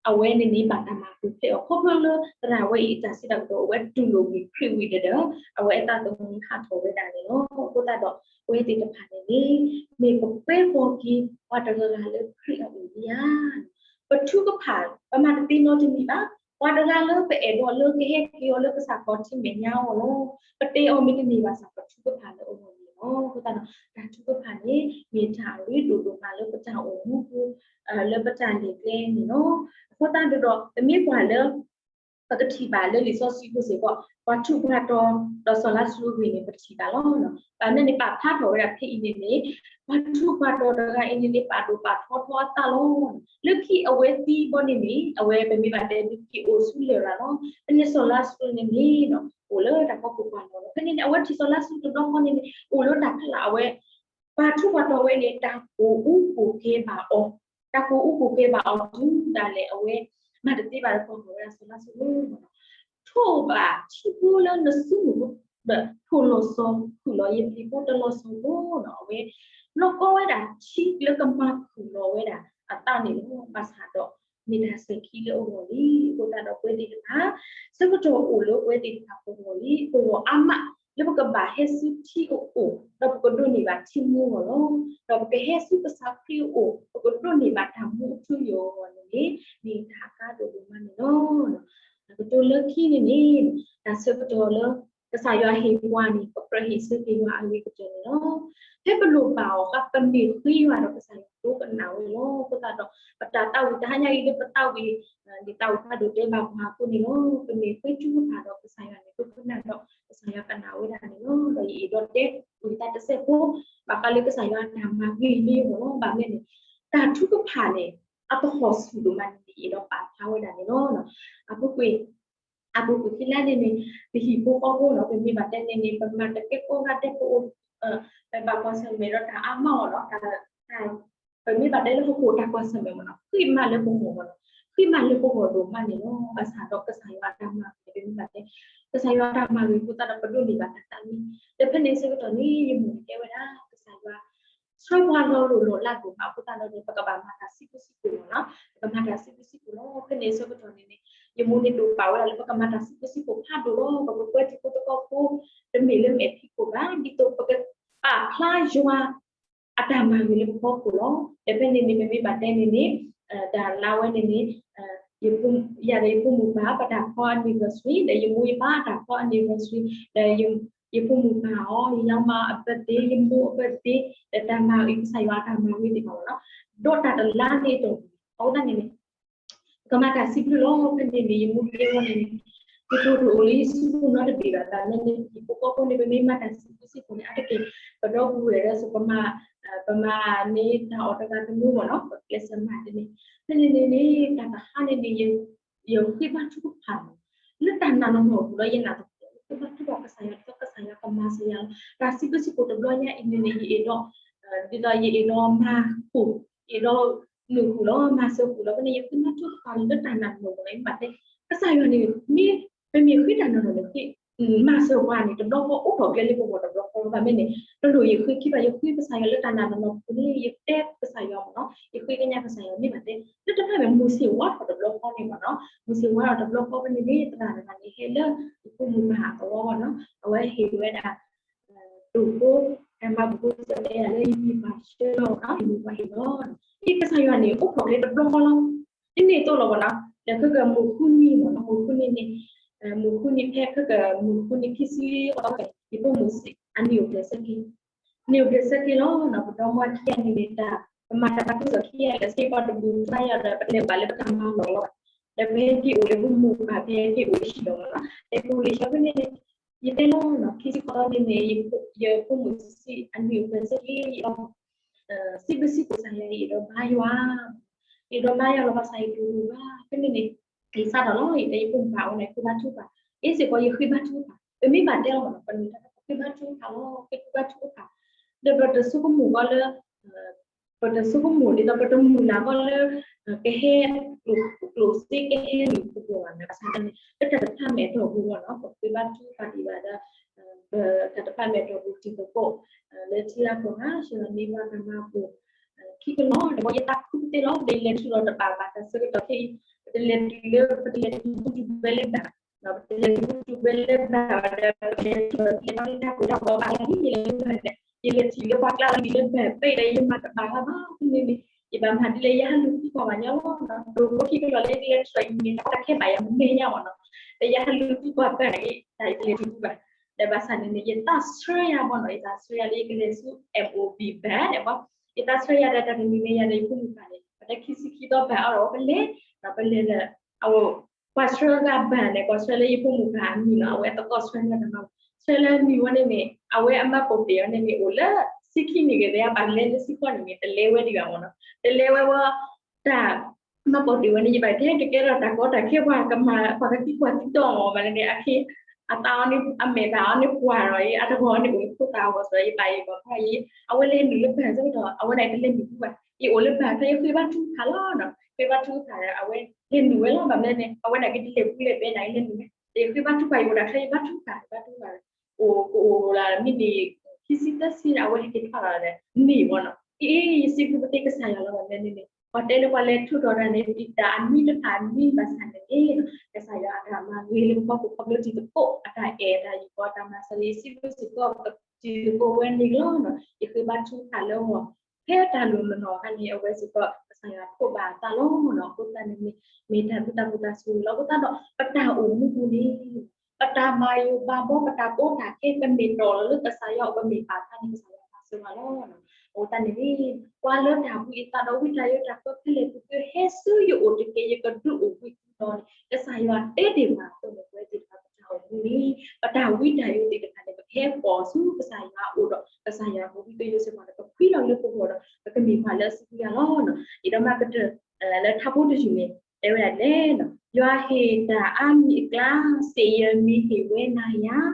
အဝဲန့ၣ်န့ၣ်ဘၣ်တၢ်မၤပူၤဖျဲးအီၤ ခီဖျိလၢသရၣ်ဝဲအံၤအတၢ်စံးတၢ်ကတိၤ အဝဲတူၢ်လိာ်ဝံၤခရံာ်ဝံၤဒီး အဝဲအသးသမူဟးထီၣ်ဝဲဒၣ်န့ၣ်လီၤ. အဃိသတးဒီး ပဝဲသ့ၣ်တဖၣ်န့ၣ်န့ၣ် မ့ၢ်ပကွဲဃီၤက့ၤ ပှၤတဂၤဂၤလၢခရံာ်အအိၣ်ဧါ. ပထုကဖၣ် ပမၤတသ့နီတမံၤဘၣ်. ပှၤတဂၤလၢပအဲၣ်ဒိးလၢကဟဲက့ၤအီၤလၢကစၢ်ခီၣ်ထံးမဲာ်ညါအဂီၢ်လီၤ. ပတဲအီၤမ့ၢ်တန့ၢ်ဘၣ်ဆၣ် ပထုကဖၣ်လၢအဂီၢ်န့ၣ်လီၤ. အဃိသတးဒီး တၢ်ထုကဖၣ်န့ၣ် မ့ၢ်တၢ်အရ့ဒိၣ်ဒိၣ်မးလၢပတၢ်အိၣ်မူပူၤ လၢပတၢ်လဲၤကျဲန့ၣ်လီၤ. အဃိသတးဒီး ပမ့ၢ်ကွၢ်လၢ ပကထံၣ်ဘၣ်လၢလံာ်စီဆှံဖိစ့ၢ်ကီး ပှၤထူးပှၤတီၤဒီးစီၤလါစရူးအဂ့ၢ်န့ၣ် ပထံၣ်ဘၣ်လီၤ. ဘၣ်မနုၤန့ၣ် ပာ်ဖျါထီၣ်ဝဲဒၣ်ဖဲအံၤန့ၣ်န့ၣ် ပှၤထူးပှၤတီၤတဂၤအံၤန့ၣ်န့ၣ် ပာ်ဒိၣ်ပာ်ထီထီအသးလီၤ. လၢခံအဝဲသံဘီန့ၣ်န့ၣ် အဝဲပမ့ၢ်ဘၣ်တဲဒုးက့ၤအိၣ်ဆူလဲၤရၤလီၤ. ဖဲန့ၣ်စီၤလါစရူးန့ၣ်န့ၣ် အိၣ်လၢတၢ်ဖီခိၣ်ပှၢ်လီၤ. ဖဲန့ၣ်န့ၣ် အဝဲထံၣ်စီၤလါစရူးတဘျီဃီန့ၣ်န့ၣ် အိၣ်လၢတၢ်ဖီလာ်အဝဲ ပှၤထူးပှၤတီၤဝဲန့ၣ် တၢ်ကိၢ်အူကိၢ်ကဲဘၣ်အီၤ, တၢ်ကိၢ်အူကိၢ်ကဲဘၣ်အီၤတုၤဒၣ်လဲာ်အဝဲ မၤတသ့ဘၣ်ဒီး ကိးထီၣ်ဝဲဒၣ်စီၤလါစရူး, ထိးဘၣ်ထံဖိလၢနစုပူၤ, ဒီးထိၣ်လီၤစီၤခုၣ်လီၤ ယပျံၤဖိတလီၤစီၤဖိနီၤ. အဝဲ နီၢ်ကီဝဲဒၣ်ထံလၢကမၤခုၣ်လီၤဝဲဒၣ်အသးန့ၣ်လီၤ. ဘၣ်ဆၣ်ဒီး မ့ၢ်တၢ်စဲၤခံလၢအဂီၢ်လံ. အဃိသတးဒီးပဝဲသ့ၣ်တဖၣ် ဆၢကတီၢ်အိၣ်လၢပဝဲသ့ၣ်တဖၣ်ပဂီၢ်လံ, ပဂီၢ်အါမး လၢပကဘၣ်ဟဲဆူထံအအိၣ်, ဒီးပကဒိးန့ၢ်ဘၣ်ထံမူအဂီၢ်လီၤ. ဒီးပကဟဲဆူကစၢ်ခရံာ်အအိၣ်, ပကဒိးန့ၢ်ဘၣ်တၢ်မူအထူအယိာ်အဂီၢ်န့ၣ်န့ၣ် မ့ၢ်တၢ်အကါဒိၣ်ဒိၣ်မးန့ၣ်လီၤ. တကတိၤလၢခံန့ၣ်န့ၣ် တၢ်ဆၢကတီၢ်လၢ ကစၢ်ယွၤဟ့ၣ်ပှၤန့ၣ် ပကြၢးဟ့ၣ်ဆၢက့ၤယွၤအဂ့ၤကတၢၢ်န့ၣ်လီၤ. ဖဲပလိၣ်ဘၣ်အီၤဃါ ပမ့ၢ်ဃ့ယွၤဒီးကစၢ်ယွၤဒိကနၣ်ဝဲလီၤ. အဃိသတးဒီး ပတၢ်သးဝံၣ်တဟါညါအံၤလၢပသးဝံၣ် ဒ်သးဝံၣ်ဖးဒိၣ်တဲဘၣ်ပှၤအဃိန့ၣ်လီၤ. ပမ့ၢ်ဃ့ထုကဖၣ်ဒီးကစၢ်ယွၤန့ၣ် ဒိကနၣ်ဒီး ကစၢ်ယွၤကနၣ်ဝဲဒၣ်န့ၣ်လီၤ. ဒီးယအဲၣ်ဒိးတဲ ဝံသးတစဲးဖိ ဘၣ်ဃးလၢကစၢ်ယွၤအတၢ်မၤဂ့ၤလံအဂီၢ်လီၤ. ဘၣ်မနုၤလဲၣ်န့ၣ် တၢ်ထုကဖၣ်န့ၣ် အသဟီၣ်ဆူၣ်ဒိၣ်မးန့ၣ် ယအဲၣ်ဒိးပာ်ဖျါဝဲဒၣ်န့ၣ်လီၤ. အပူၤကွံာ် အပူၤကွံာ်ခံလါန့ၣ်န့ၣ် ပဟံၣ်ဖိဃီဖိနီၤ ပမ့ၢ်ဘၣ်တဲန့ၣ်န့ၣ် ပမၤတကဲကိးဂၤဒဲးပအိၣ် ပဘၣ်ကွၢ်ဆၢၣ်မဲာ်ဒီးတၢ်အါမးအီၤနီၤ တၢ် ပမ့ၢ်ဘၣ်တဲလၢဟီၣ်ခိၣ်တၢ်ကွၢ်ဆၢၣ်မဲာ်မ့ၢ်နီၤ ဃံးမးလၢပဂီၢ်မ့ၢ်နီၤ ဃံးမးလၢပဂီၢ်ဒိၣ်မးန့ၣ်လီၤ. ဘၣ်ဆၣ်ဒီးကစၢ်ယွၤအတၢ်မၤဂ့ၤ ပမ့ၢ်ဘၣ်တဲ ကစၢ်ယွၤအတၢ်မၤဂ့ၤအဃိသတးဒီး ပဒိးန့ၢ်ဘၣ်တၢ်သးမံ ဒီးဖဲန့ၣ်ဆၢကတီၢ်န့ၣ် ယမိၢ်န့ၣ်တဲဝဲဒၣ် ကစၢ်ယွၤ ဆှၢပှၤလီၤလိၢ်လီၤလးဒိၣ်မးအဃိသတးဒီး ပကဘၣ်မၤတၢ်ဆံးဖိဆံးဖိမ့ၢ်နီၤ ပကမၤတၢ်ဆံးဖိဆံးဖိလီၤ. ဖဲန့ၣ်ဆၢကတီၢ်န့ၣ်န့ၣ် ယမိၢ်န့ၣ်ဒိးပာ်ဝဲဒၣ်လၢပကမၤတၢ်ဆံးဖိဆံးဖိဖးဒိၣ်လီၤ. ပကကွဲထံဖိသကိးဖိ တမ့ၢ်လၢမဲာ်ဖံးခိၣ်ဘၣ် ဒ်သိးပကပာ်ဖျါယွၤ အတၢ်မၤဂ့ၤလၢပဖီခိၣ်လီၤ. ဒီးဖဲန့ၣ်န့ၣ် ပမ့ၢ်ဘၣ်တဲန့ၣ်န့ၣ် တၢ်လါဝဲန့ၣ်န့ၣ် ယၤဒီးယဖိမုၣ်ပၢ် ပတၢ်ဖီ anniversary ဒီးယမိၢ်ယပၢ်တၢ်ဖီ anniversary ဒီးယဖိမုၣ်ပၢ်အီၤ ယညါမါအ birthday ယမိၢ်အ birthday ဒီးတၢ်မၤဂ့ၤ ကစၢ်ယွၤအတၢ်မၤဂ့ၤသ့ၣ်တဖၣ်လီၤ. ဒီးတၢ်တလါန့ၣ်အတီၢ်ပူၤ အဃိသတးန့ၣ်န့ၣ် ပကမၤတၢ်စံးဘျုးလီၤ. ဖဲန့ၣ်န့ၣ် ယမိၢ်တဲဝဲန့ၣ်န့ၣ် ယတိၢ်တအိၣ်လၢယစုပူၤနီတဘ့ၣ်ဘၣ် ဘၣ်မနုၤန့ၣ် ဟံၣ်ဖိဃီဖိန့ၣ် ပမ့ၢ်မၤတၢ်စံးဘျုးစံးဖှိၣ်န့ၣ် အါတက့ၢ် ပဒီပုၢ်ဝဲၢ်ဒီး ပမၤ ပမၤန့ၢ်တၢ်အီၣ်တဂၤတမံၤမ့ၢ်နီၤ ပကျဲးစၢးမၤတန့ၢ် ဖဲန့ၣ်န့ၣ်န့ၣ် တၢ်တဟါန့ၣ်န့ၣ် ယဃ့ဘါထုကဖၣ်န့ၣ် လၢတၢ်နာ်နီၢ်နီၢ်အပူၤလီၤ ယနာ်သပှၢ် ယဃ့ဘါထုကဖၣ်ကစၢ်ယွၤ ဒ်သိးကစၢ်ယွၤကမၤစၢၤယၤလီၤ. တၢ်စံးဘျုးစံးဖှိၣ်တဘျီညါအံၤန့ၣ်န့ၣ် ယအဲၣ်ဒိး ဒ်သိးယအဲၣ်ဒိးမၤဃုာ် ယအဲၣ်ဒိး နုာ်ဃုာ်လီၤ မၤစၢၤဃုာ်လီၤ ဖဲန့ၣ် ယဃ့ဘါထုကဖၣ်လၢတၢ်နာ်နီၢ်နီၢ်လီၤ ယဘၣ်တဲ ကစၢ်ယွၤန့ၣ် မ့ၢ် ပမ့ၢ်ဃ့တၢ်နာ်နီၢ်နီၢ်န့ၣ် မၤစၢၤပှၤန့ၣ် တဘျီဃီအိၣ်ထီၣ်ကျဲလၢပဂီၢ်တဘျီဃီလီၤ ဘၣ်မနုၤန့ၣ် တလိၣ်ယဃ့ခံဘၣ် ယဃ့ကစၢ်ယွၤလၢတၢ်နာ်နီၢ်နီၢ်ပူၤန့ၣ် ယတဲကစၢ်ယွၤမ့ၢ်နီၤ ယဃ့ကညးကစၢ်ယွၤမ့ၢ်ဘၣ်တဲ လၢတၢ်ဖဲမ့ၢ်မုၢ်ဆ့ၣ်ဝါထီၣ်တဘျီဃီန့ၣ်မ့ၢ်နီၤ မုၢ်ဆ့ၣ်ဝါထီၣ်တဘျီဃီဖဲန့ၣ်န့ၣ် သရၣ်တဂၤန့ၣ် ဟဲလၢယဖိမုၣ်ပၢ်အသဝီနီၤ အဝဲဟ့ၣ်ဝဲဒၣ် တိၢ်ဖိ မၤပူၤဖိစၢၤတဲယၤလၢယမ့ၢ်ပှၤဆှၢလီၤနီၤ ယမ့ၢ်ပှၤဟ့ၣ်လီၤ ယကစၢ်ယွၤန့ၣ် အိၣ်ထီၣ်က့ၤတဘျီဃီလီၤ ဒ်န့ၣ်အသိးလီၤမ့ၢ်နီၤ ဒီးခဲကမုၢ်ဃုနံၤမ့ၢ်နီၤ မုၢ်ဃုနံၤန့ၣ် မုၢ်ဃုနံၤဖဲခဲကမုၢ်ဃုနံၤခံဆံဃီ ယဖိမုၣ်စံး အနံၣ်အိၣ်ဖျဲၣ်ဆၢက့ၤ နံၣ်အိၣ်ဘှံးဆၢက့ၤလီၤနီၤ, ပဒီမါခံဂၤန့ၣ်န့ၣ် တၢ် ပမၤတၢ်သးခုကစီၣ်ခံဂၤလၢ စ့ပီတဘူးဘၣ်ယၤဒီး ပတလဲၤဘၣ်လၢပတၢ်မၤလီၢ်လီၤဘၣ်, ဒီးပဟဲက့ၤအိၣ်လၢပမိၢ်ပၢ် ပဟဲက့ၤအိၣ်လၢဟံၣ်လီၤနီၤ, ဟဲက့ၤအိၣ်လၢဟံၣ်လီၤဖဲန့ၣ်န့ၣ် ယတဲလီၤနီၤ, ခံဆံဃိးသီန့ၣ်န့ၣ် ယဖိမုၣ်ဆံးအနံၣ်အိၣ်ဘှံးဆၢက့ၤလီၤ စံးဘျုးစံးဖှိၣ်ကစၢ်ယွၤ ယအဲၣ်ဒိးဘါယွၤ, ယအဲၣ်ဒိးဘါယွၤလီၤ ဘၣ်ဆၣ်ယတအိၣ်ဘၣ်, ဖဲန့ၣ်န့ၣ် ယစးထီၣ်လီၤ ယတဲယဖိမုၣ်ဘၣ်အဝဲန့ၣ် ဃ့ဘါထုကဖၣ်, အ့စ့ၢ်ကီးယဃ့ဘါထုကဖၣ်, ပမ့ၢ်ဘၣ်တဲလီၤနီၤ ပနုာ်တၢ်ဃ့ဘါထုကဖၣ်လီၤ, ဃ့ဘါထုကဖၣ်, ဒီးပတဆိကမိၣ်ဘၣ်လၢ ပတဆိကမိၣ်ဒ်သိး ပတမုၢ်လၢ်ဘၣ်လၢ ကဟဲ ကျိၣ်စ့ကဟဲနုာ်ပဂီၢ်ဘၣ်န့ၣ် ဘၣ်ဆၣ်န့ၣ် လၢတၢ်တဖၣ်မဲာ်တီၢ်ပူၤလီၤနီၤ ပဃ့ဘါထုကဖၣ်ဒံးဘၣ်ဒီး ပတၢ်တဖၣ်မဲာ်တီၢ်ပူၤတံၤသကိး လၢထံလၢကီၢ်ဂၤ ဆှၢလီၤန့ၢ်ဘၣ်တၢ်မၤပူၤ ခံကလီၤ ဒီးယသးခုကသ့လီၤ ဒီးယလဲၤထူၣ်လီၤတဘၣ်ဘၣ် တၢ်ဆၢကတီၢ်ခဲအံၤ ပတလဲၤတုၤလၢ ပတလဲၤတုၤဘူၣ်တုၤဘဲလၢဘၣ် ပတလဲၤတုၤဘူၣ်တုၤဘဲလၢဘၣ်ဒီး ပတလဲၤထူၣ်လီၤတၢ်ကူၣ်တၢ်ကီဘၣ်လၢ ယလဲၤထူၣ်လီၤတၢ်ကူၣ်တၢ်ကီဘၣ်လၢ ယလဲၤထူၣ်လီၤတၢ်လီၤဘၣ်လၢ ယလဲၤထူၣ်လီၤတၢ်ကူၣ်တၢ်ကီဘၣ်လၢ ယမၤတဘၣ်ဘၣ်ဘၣ် ဖဲန့ၣ်န့ၣ် ယဘၣ်မၤဒ်လဲၣ် ယဟးလူၤသံကွၢ်ဘၣ်ညီလီၤနီၤ ဒိၣ်ခိၣ်ခံကလီၤလၢယလဲၤထူၣ်လီၤ ယမ့ၢ်တၢ်ခဲဘၣ်ယၤမ့ၢ်ညါမ့ၢ်နီၤ ဒီးယဟးလူၤသံကွၢ်ဘၣ်န့ၣ် တၢ်ယတလဲၤထူၣ်ဘၣ် ဒီးဘၣ်ဆၣ်န့ၣ်န့ၣ် ယသးဆှၢယၤမ့ၢ်နီၤ ယသးဆှၢယၤလၢယကလဲၤဆူ MOB ဘၣ်န့ၣ်ဘၣ် ယသးဆှၢယၤဒီးတၢ်တမံၤမ့ၢ်ယၤဒီးယဖိမုၣ်ဘၣ်န့ၣ် ပတဲခံဆံခံသီဘၣ်အီၤဒီးပလဲၤ ဒီးပလဲၤလၢ အဝဲ ကွၢ်ဆှၢဂၤဘၣ်န့ၣ် ကွၢ်ဆှၢလၢယဖိမုၣ်ဘၣ်အမံၤနီၤ အဝဲသကိးဆှၢလၢတမၤ ဆှၢလၢမံၤဝဲန့ၣ်န့ၣ် အဝဲအမှတ်ပုံတင်အီၤန့ၣ်န့ၣ် အိၣ်လၢဆံခံနံၣ်က့ၤ ဒီးယဘၣ်လဲၤလၢဆံဃိးနံၣ်န့ၣ် တလဲၤဝဲဒံးဘၣ်မ့ၢ်နီၤ တလဲၤဝဲဝဲ တၢ် မှတ်ပုံတင်ဝဲန့ၣ် ယဘၣ်တဲတကဲထီၣ်တၢ်ကီတၢ်ခဲပှၤကမၤ ပှၤကသံကွၢ်သံဒိၣ်မ့ၢ်ဘၣ်လၢန့ၣ် အခဲ အသးအီၤန့ၣ် အမဲာ်ဘၣ်အီၤန့ၣ်ပှၢ်ဒီး အတဂီၤအီၤန့ၣ်အိၣ်လၢဖိသၣ်အဂီၢ်စ့ၢ် ယဘၣ်ယဘၣ်ဖးယံၤ အဝဲလဲၤနုာ်လၢဘၣ်ဆၢကတီၢ် အဝဲဒၣ်တလဲၤနုာ်ဘူးဘၣ် ယအိၣ်လၢဘၣ်ဖဲ ယဃ့ဘါထုကဖၣ်လီၤနီၤ ဃ့ဘါထုကဖၣ်ဒီး အဝဲလဲၤနုာ်ဝဲလီၤ ဘၣ်မနုၤန့ၣ် အဝဲဒၣ်က့ၤတလဲၤဘူးလဲၤဘဲန့ၣ် လဲၤနုာ်ဝဲ ယဃ့ဘါထုကဖၣ် ယအိၣ်ဒၣ်ဖဲ ယဘါထုကဖၣ် ယဘါထုကဖၣ် အိၣ်ကအိၣ်လၢမ့ၢ်န့ၣ် ခံဆံသၢဆံန့ၣ် အဝဲဟဲက့ၤဖးလီၤဒီး န့ၢ်မ့ၢ်နီၤ အ့ ယစံးဘျုးပသ့ကစၢ်ယွၤလီၤ ဘၣ်မနုၤန့ၣ် ပှၤတဲလၢပှၤလဲၤထူၣ်ထီၣ်တၢ်န့ၣ် တၢ်အမံၤတဖၣ်အမံၤဘၣ်ဆၣ်န့ၣ်န့ၣ် ကစၢ်ယွၤအတၢ်မၤဂ့ၤလၢပပှၤကညီဖိ တံၤသကိး အတၢ်အဲၣ်တၢ်ယုာ်ပီၤ တၢ်မၤစၢၤလၢယစံးဘျုးစ့ၢ်ကီး တံၤသကိးဝဲန့ၣ်လီၤနီၤ ယဃ့ဘါထုကဖၣ်လၢဂီၤ ဖဲတၢ်လိၣ်မနီၤအခါန့ၣ် အဝဲစ့ၢ်ကီး ကစၢ်ယွၤထိးဘၣ်အသးလီၤနီၤ အဃိသတးန့ၣ်န့ၣ် မ့ၢ်တၢ်ဘျုးတၢ်ဖှိၣ်တၢ်ဆိၣ်ဂ့ၤလီၤ အဃိသတးဒီး ပတၢ်အိၣ်မူပူၤန့ၣ် ပတၢ်မၤယိးဘၣ်ဘီ ပတၢ်ကီတၢ်ခဲ ပမ့ၢ်တီၢ်လီၤလၢကစၢ်ယွၤအအိၣ် ပမ့ၢ်ပာ်ဖျါန့ၣ် ကစၢ်ယွၤမၤစၢၤဘၣ်လီၤ အဃိသတးန့ၣ်န့ၣ် ပှၤလၢတၢ်ဘှံးအသးဒီးဝံတၢ်ယိးတၢ်ကီခဲလၢာ် ပကဟဲဆူယအိၣ်တက့ၢ် ယကဒုးအိၣ်ဘှံးသုဒီးန့ၣ် ကစၢ်ယွၤတဲတ့ၢ်ဘၣ်အသိးန့ၣ် ပဝဲသ့ၣ်တဖၣ်ပတၢ်အိၣ်မူန့ၣ် ပတၢ်ဝံတၢ်ယိးသ့ၣ်တဖၣ်န့ၣ် ပကဟဲပိာ်ဆူကစၢ်ယွၤအအိၣ်ဒီး ကစၢ်ယွၤကဝံတယိးစ့ၢ်ကီးန့ၣ် ပဖှံလီၤလၢပဂီၢ်ဒီး ပကမ့ၢ်ပှၤလၢအစုပူၤယၤလီၤနီၤ ယဒီးမၤကတၢၢ် လၢထါဖိတယုၢ်န့ၣ် တဲဝဲဒၣ်လဲၣ်နီၤ ယွၤဟ့ၣ်တၢ်အါမံၤအကျါ စ့ၣ်ယဲၢ်မံၤဟ့ၣ်ဝဲနၤယၤ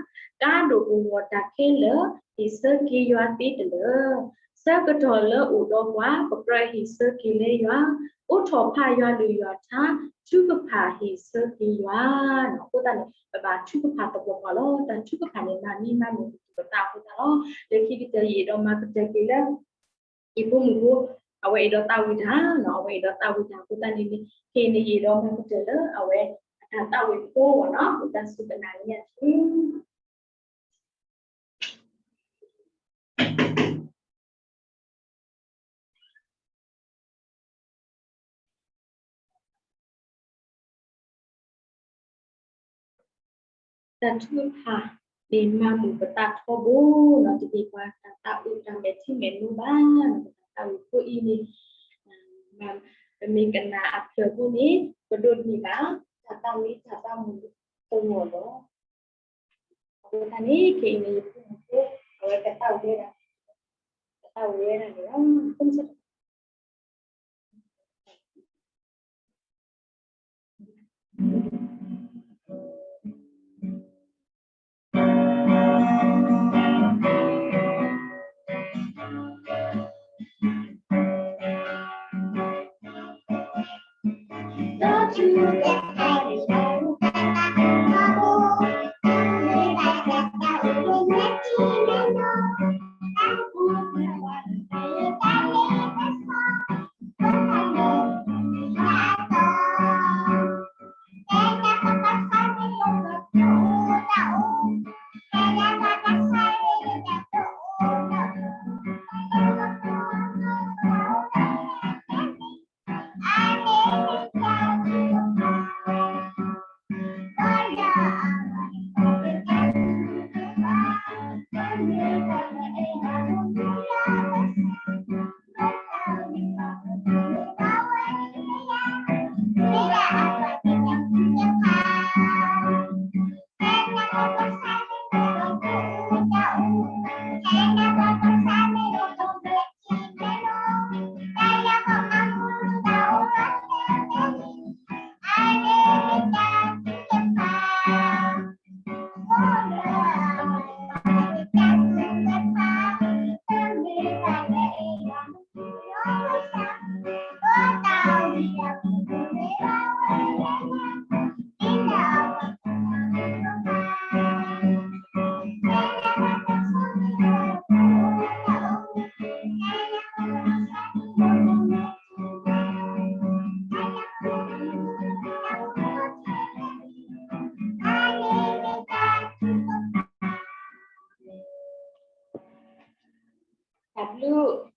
ကါဒိၣ်ကဝီၤတၢ်ခဲလၢာ် ဟ့ၣ်ဆၢက့ၤယွၤသ့တလၢာ် ဆၢကတီၢ်လၢအိၣ်ဒီးပှၤ ပကြၢးဟ့ၣ်ဆၢက့ၤလၢယွၤ အိးထီၣ်ဖးယွၤလုၢ်ယွၤထါ ထုကဖၣ်ဟ့ၣ်ဆၢက့ၤယွၤနီၤ အဃိသတးန့ၣ် ပဘၣ်ထုကဖၣ်သပှၢ်ပှၢ်လီၤ တၢ်ထုကဖၣ်န့ၣ် မၤမံမၤမုာ်ပသူၣ်ပသးအဃိသတးလီၤ လၢခံကတၢၢ်ယအဲၣ်ဒိးမၤကတၢၢ်က့ၤလၢ ယဖိမုၣ်ဖိ အဝဲအဲၣ်ဒိးသးဝံၣ်တၢ်နီၤ အဝဲအဲၣ်ဒိးသးဝံၣ်တၢ်အဃိသတးန့ၣ်န့ၣ် ခဲအံၤန့ၣ်ယအဲၣ်ဒိးမၤကတၢၢ်လၢအဝဲ အတၢ်သးဝံၣ်ဖိအဂီၢ်နီၤ ပတၢ်စူၢ်ကနၣ်န့ၣ် တၢ်ထုကဖၣ်န့ၣ် မၤမုာ်ပသးထီဘိနီၤ တမ့ၢ်ပှၤတၢ်သးအုးတၢ်မဲာ်ထံမဲာ်နိဘၣ်နီၤ ပတၢ်သးဝံၣ်ဖိအံၤန့ၣ် ပမ့ၢ်ကနၣ်အဖျၢၣ်ဖိန့ၣ် ပဒိးန့ၢ်ဘၣ် တၢ်သးမံတၢ်သးမုာ်တဂီၢ်လီၤ. အဃိသတးန့ၣ် ခဲအံၤန့ၣ် ယဖိမုၣ်ဖိ အဝဲကသးဝံၣ်ဝဲဒၣ် ကသးဝံၣ်ဝဲဒၣ်န့ၣ်လီၤ. ဒုး